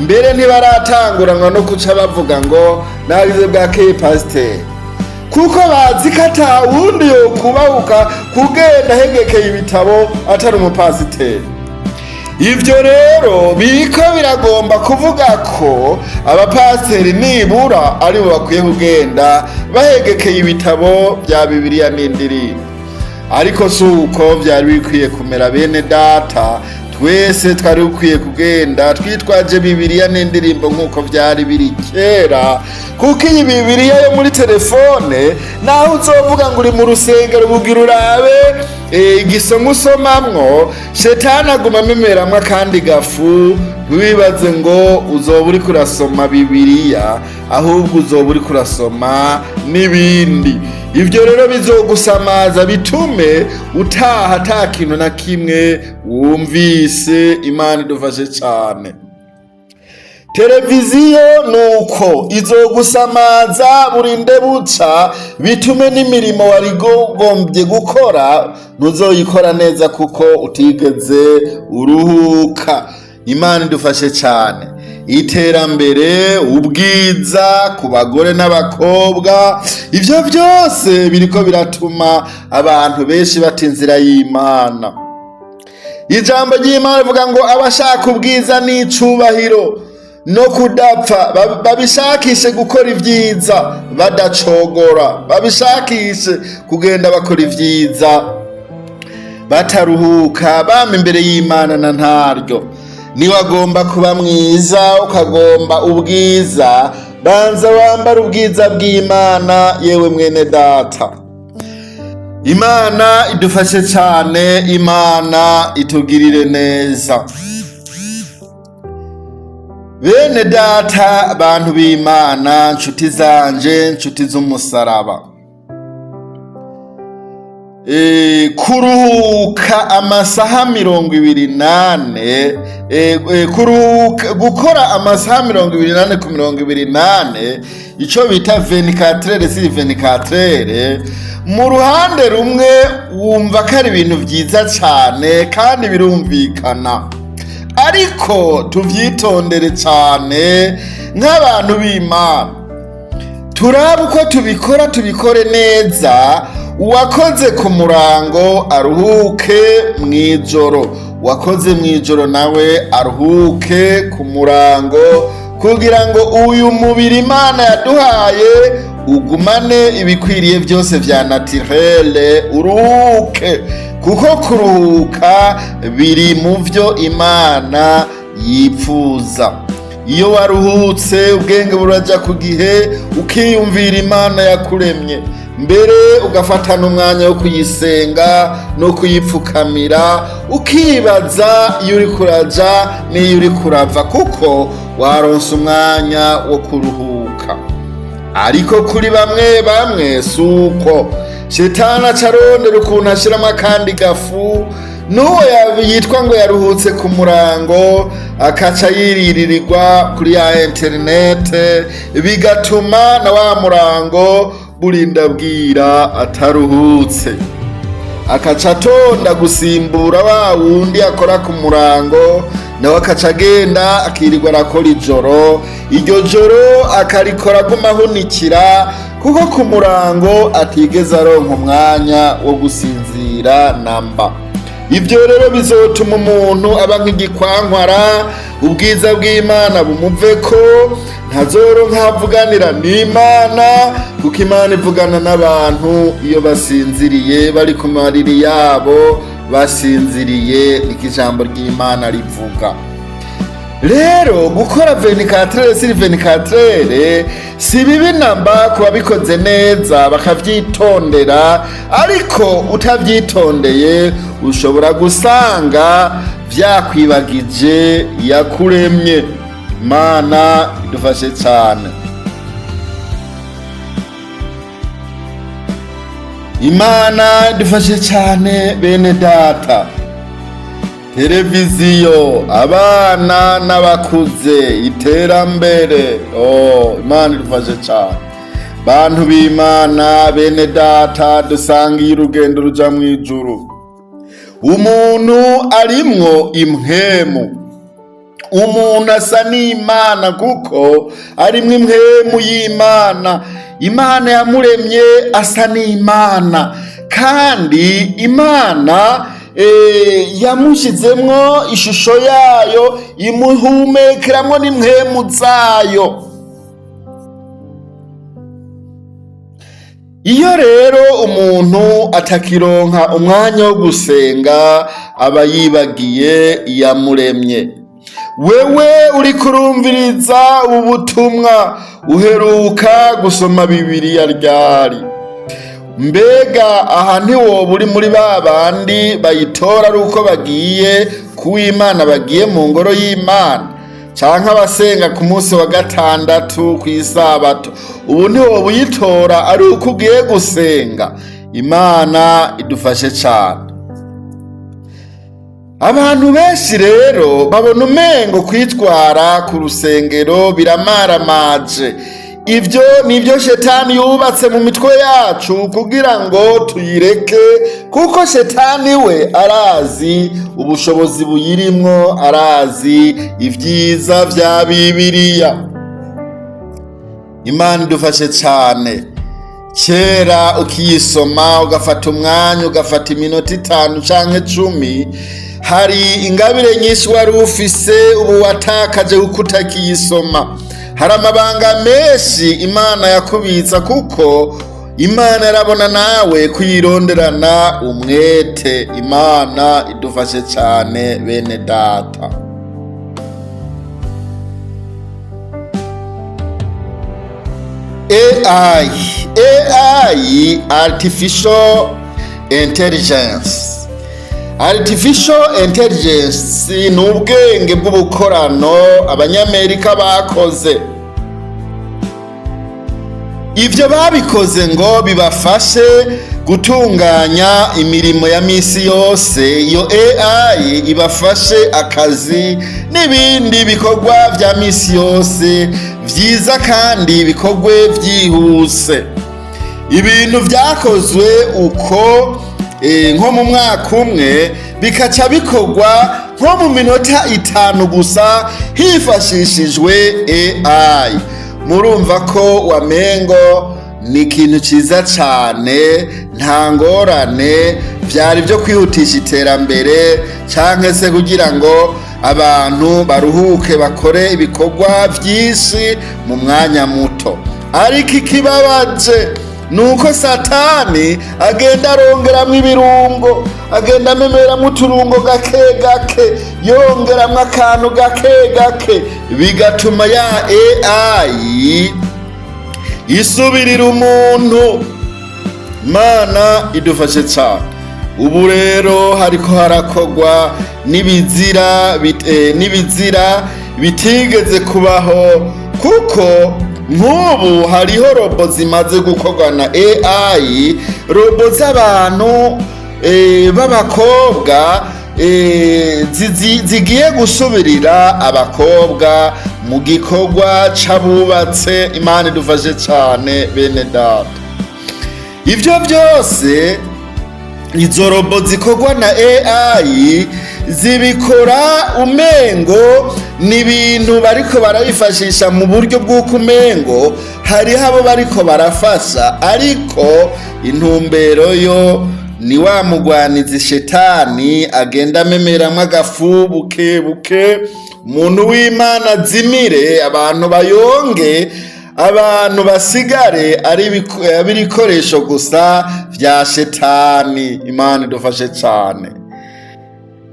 Mbere ntibaratanguranwa no kuca bavuga ngo nagize bwakeye pasiteri, kuko bazi ko ata wundi yokubahuka kugenda ahegekeye ibitabo atari umupasiteri. Ivyo rero biriko biragomba kuvuga ko abapasiteri nibura aribo bakwiye kugenda bahegekeye ibitabo vya Bibiliya n'indirimbo, ariko si uko vyari bikwiye kumera. Bene data, twese twari dukwiye kugenda twitwaje Bibiliya n'indirimbo nk'uko vyari biri kera, kuko iyi Bibiliya yo muri telefone, naho uzovuga ngo uri mu rusengero bugira urabe igisomo usomamwo, shetani aguma amemeramwo akandi gafu. Ntiwibaze ngo uzoba uriko urasoma Bibiliya, ahubwo uzoba uriko urasoma n'ibindi. Ibyo rero bizogusamaza, bitume utaha ata kintu na kimwe wumvise. Imana idufashe cyane. Televiziyo nuko izogusamaza burinde buca, bitume n'imirimo wari ugombye gukora ntuzoyikora neza kuko utigeze uruhuka. Imana idufashe cyane. Iterambere, ubwiza ku bagore n'abakobwa, ivyo byose biriko biratuma abantu benshi bata inzira y'Imana. Ijambo ry'Imana rivuga ngo abashaka ubwiza n'icubahiro no kudapfa babishakishe gukora ibyiza badacogora, babishakishe kugenda bakora ibyiza bataruhuka, bama imbere y'Imana na ntaryo. Niwagomba kuba mwiza, ukagomba ubwiza, banza wambara ubwiza bw'Imana. Yewe mwene data, Imana idufashe cyane, Imana itugirire neza. Bene data, bantu b'Imana, nshuti zanje, nshuti z'umusaraba, kuruhuka amasaha 24, kuruhuka gukora amasaha 24 ku 24, ico bita 24 sur 24, mu ruhande rumwe wumva ko ari ibintu vyiza cane kandi birumvikana, ariko tuvyitondere cane nk'abantu b'Imana. Turabe uko tubikora, tubikore neza. Uwakoze ku murango aruhuke mw'ijoro, uwakoze mw'ijoro nawe aruhuke ku murango, kugira ngo uyu mubiri Imana yaduhaye ugumane ibikwiriye byose vya naturel, uruhuke, kuko kuruhuka biri mu vyo Imana yipfuza. Iyo waruhutse, ubwenge buraja ku gihe, ukiyumvira Imana yakuremye, mbere ugafata n'umwanya wo kuyisenga no kuyipfukamira, ukibaza iyo uri kuraja n'iyo uri kurava, kuko waronse umwanya wo kuruhuka. Ariko kuri bamwe bamwe si uko. Shetani aca arondera ukuntu ashiramo akandi gafu, n'uwo yitwa ngo yaruhutse ku murango, akaca yiriririrwa kuri ya interinete, bigatuma na wa murango burinda bwira ataruhutse. Akaca atonda gusimbura wa wundi akora ku murango, nawe akaca agenda akirirwa arakora ijoro. Iryo joro akarikora aguma ahunikira, kuko ku murango atigeze aronka umwanya wo gusinzira namba. Ibyo rero bizotuma umuntu aba nk'igikwankwara, ubwiza bw'Imana bumuveko, ntazoronka avuganira n'Imana, kuko Imana ivugana n'abantu iyo basinziriye, bari ku mariri yabo basinziriye, niko ijambo ry'Imana rivuga. Rero gukora 24 sur 24 si bibi namba ku babikoze neza bakavyitondera, ariko utavyitondeye ushobora gusanga vyakwibagije yakuremye. Imana idufashe cyane. Imana idufashe cyane, bene data. Televiziyo, abana n'abakuze, iterambere, oh, Imana idufashe cyane. Bantu b'Imana, bene data, dusangiye urugendo ruja mu ijuru. Umuntu arimwo impwemu, umuntu asa n'Imana kuko arimwo impwemu y'Imana. Imana yamuremye asa n'Imana, kandi Imana yamushyizemwo ishusho yayo, imuhumekeramwo n'impwemu zayo. Iyo rero umuntu atakironka umwanya wo gusenga, aba yibagiye iyamuremye. Wewe uriko urumviriza ubu butumwa, uheruka gusoma Bibiliya ryari? Mbega aha ntiwoba uri muri ba bandi bayitora ari uko bagiye kuw'Imana, bagiye mu ngoro y'Imana, canke abasenga ku munsi wa gatandatu kw'isabato? Ubu ntiwoba uyitora ari uko ugiye gusenga? Imana idufashe cane. Abantu benshi rero babona umengo kwitwara ku rusengero biramaramaje. Ibyo nibyo shetani yubatse mu mitwe yacu kugira ngo tuyireke, kuko shetani we arazi ubushobozi buyirimwo, arazi ibyiza vya Bibiliya. Imana idufashe cane. Kera ukiyisoma ugafata umwanya, ugafata iminota 5 canke 10, hari ingabire nyinshi wari ufise ubu watakaje kuko utakiyisoma. Hari amabanga menshi Imana yakubitsa, kuko Imana yarabona nawe kuyironderana umwete. Imana idufashe cane, bene data. AI, AI, artificial intelligence. Artificial intelligence ni ubwenge bw'ubukorano Abanyamerika bakoze. Ivyo babikoze ngo bibafashe gutunganya imirimo ya misi yose. Iyo AI ibafashe akazi n'ibindi bikorwa vya misi yose vyiza, kandi bikorwe vyihuse. Ibintu vyakozwe uko nko mu mwaka umwe bikaca bikorwa nko mu minota 5 gusa hifashishijwe AI. Murumva ko wamengo ni ikintu ciza cane, nta ngorane, vyari vyo kwihutisha iterambere canke se kugira ngo abantu baruhuke, bakore ibikorwa vyinshi mu mwanya muto. Ariko ikibabaje nuko Satani agenda arongeramwo ibirungo, agenda amemeramwo uturungo gake gake, yongeramwo akantu gake gake, bigatuma ya AI isubirira umuntu. Mana idufashe cane. Ubu rero hariko harakorwa n'ibizira n'ibizira bitigeze kubaho, kuko Nk'ubu hariho robots zimaze gukorwa na AI, robots z'abantu b'abakobwa zigiye gusubirira abakobwa mu gikorwa c'abubatse. Imana idufashe cane, bene data. Ivyo byose izo robots zikorwa na AI zibikora umengo ni ibintu bariko barabifashisha mu buryo bw'uko umengo hariho abo bariko barafasha, ariko intumbero yo ni wa mugwanizi shetani agenda amemeramwo agafu buke buke, umuntu w'Imana azimire, abantu bayonge, abantu basigare ari ibikoresho gusa vya shetani. Imana idufashe cane.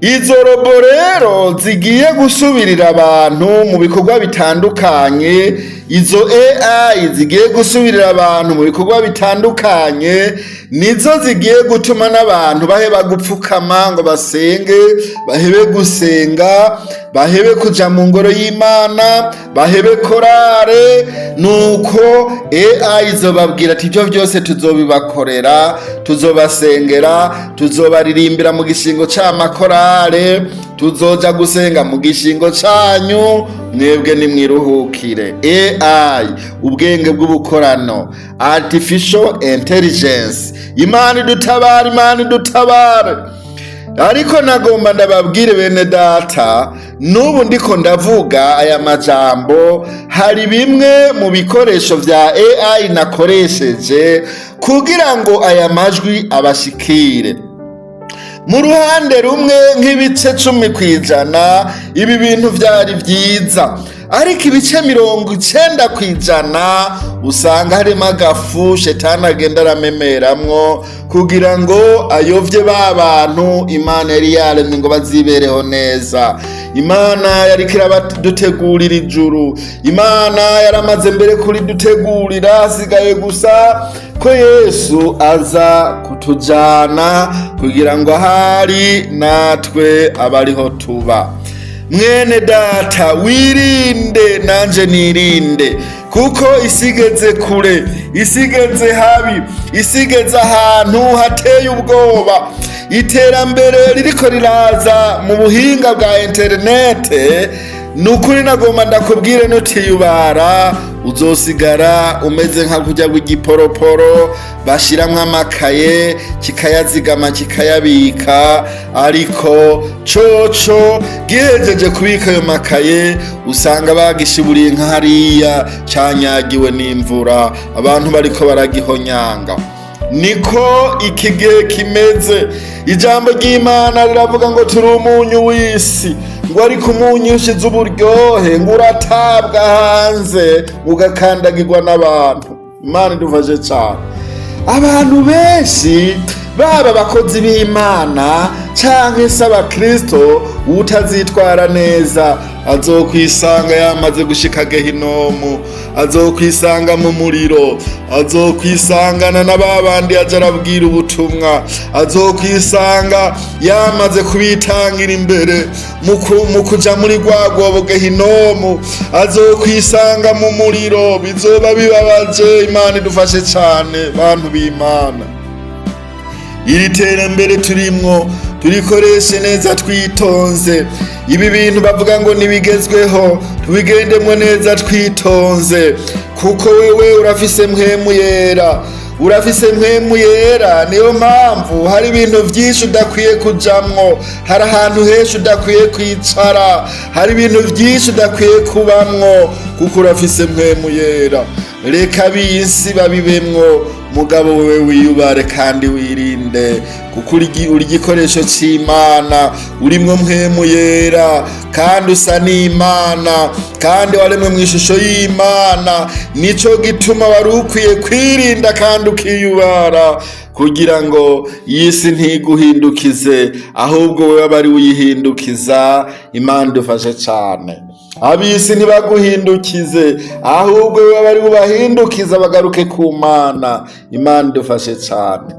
Izo robots rero zigiye gusubirira abantu mu bikorwa bitandukanye, izo AI zigiye gusubirira abantu mu bikorwa bitandukanye, nizo zigiye gutuma n'abantu baheba gupfukama ngo basenge, bahebe gusenga, bahebe kuja mu ngoro y'Imana, bahebe korare. Nuko AI izobabwira ati: "Ibyo byose tuzobibakorera, tuzobasengera, tuzobaririmbira mu gishingo c'amakorale, tuzoja gusenga mu gishingo canyu, mwebwe nimwiruhukire." AI, ubwenge bw'ubukorano, artificial intelligence. Imana idutabare, Imana idutabare. Ariko nagomba ndababwire, bene data, n'ubu ndiko ndavuga aya majambo, hari bimwe mu bikoresho vya AI nakoresheje kugira ngo aya majwi abashikire. Mu ruhande rumwe, nk'ibice 10% ibi bintu vyari vyiza, ariko ibice 90% usanga harimo agafu shetani agenda aramemeramwo kugira ngo ayovye ba bantu Imana yari yaremye ngo bazibereho neza. Imana yariko irabadutegurira ijuru, Imana yaramaze mbere kuridutegurira, hasigaye gusa ko Yesu aza kutujana kugira ngo ahari natwe abariho tuba. Mwene data, wirinde nanje nirinde, kuko isigeze kure, isigeze habi, isigeze ahantu hateye ubwoba. Iterambere ririko riraza mu buhinga bwa interinete, ni ukuri nagomba ndakubwire, nutiyubara uzosigara umeze nka kurya rw'igiporoporo bashiramwo amakaye kikayazigama, kikayabika, ariko coco gihejeje kubika ayo makaye usanga bagishiburiye nka hariya canyagiwe n'imvura, abantu bariko baragihonyanga. Niko iki gihe kimeze. Ijambo ry'Imana riravuga ngo turi umunyu w'isi, ngo ariko umunyu ushize uburyohe ngo uratabwa hanze, ugakandagirwa n'abantu. Imana idufashe cyane. Abantu benshi, baba abakozi b'Imana canke se abakristo, utazitwara neza azokwisanga yamaze gushika gehinomu, azokwisanga mu muriro, azokwisangana na babandi aja arabwira ubutumwa, azokwisanga yamaze kubitangira imbere mu kuja muri rwa rwobo gehinomu, azokwisanga mu muriro. Bizoba bibabaje. Imana idufashe cane, bantu b'Imana. Iri terambere turimwo turikoreshe neza twitonze. Ibi bintu bavuga ngo ntibigezweho, tubigendemwo neza twitonze, kuko wewe urafise Mpwemu Yera, urafise Mpwemu Yera. Niyo mpamvu hari ibintu byinshi udakwiye kujamwo, hari ahantu henshi udakwiye kwicara, hari ibintu byinshi udakwiye kubamwo, kuko urafise Mpwemu Yera. Reka ab'isi babibemwo, mugabo wewe wiyubare kandi wirinde, kuko uri igikoresho c'Imana, urimwo Mpwemu Yera, kandi usa n'Imana, kandi waremwe mu ishusho y'Imana. Nico gituma wari ukwiye kwirinda kandi ukiyubara kugira ngo iyi si ntiguhindukize, ahubwo wewe aba ari uyihindukiza. Imana idufashe cane. Ab'isi ntibaguhindukize, ahubwo wewe aba ari ubahindukiza bagaruke ku Mana. Imana idufashe cane.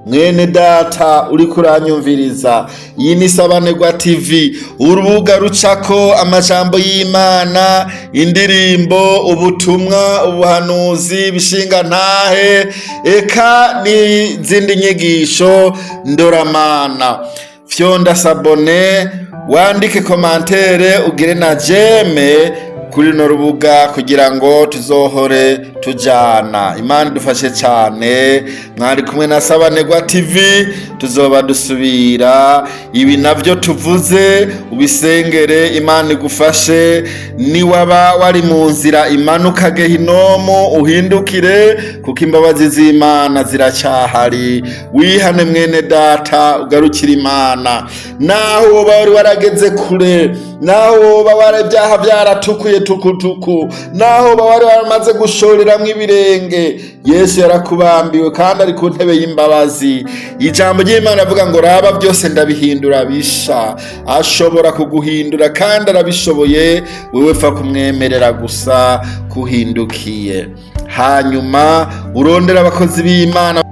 Mwene data uriko uranyumviriza, iyi ni Sabanegwa TV, urubuga rucako amajambo y'Imana, indirimbo, ubutumwa, ubuhanuzi, ibishinga ntahe, eka n'izindi nyigisho ndoramana. Fyonda s'abonner, wandike commentaire, ugire na j'aime kuri runo rubuga kugira ngo tuzohore tujana. Imana idufashe cyane. Mwari kumwe na Sabanegwa TV, tuzoba dusubira. Ibi navyo tuvuze ubisengere, Imana igufashe. Niwaba wari mu nzira imanuka Gehinomu, uhindukire, kuko imbabazi z'Imana ziracyahari. Wihane, mwene data, ugarukire Imana. Naho woba wari warageze kure, naho woba wari ibyaha byaratukuye tukutuku, naho woba wari waramaze gushoreramwo ibirenge, Yesu yarakubambiwe kandi ari ku ntebe y'imbabazi. Ijambo ry'Imana avuga ngo: "Raba, byose ndabihindura bisha." Ashobora kuguhindura kandi arabishoboye. Wewe pfa kumwemerera gusa kuhindukiye, hanyuma urondera abakozi b'Imana.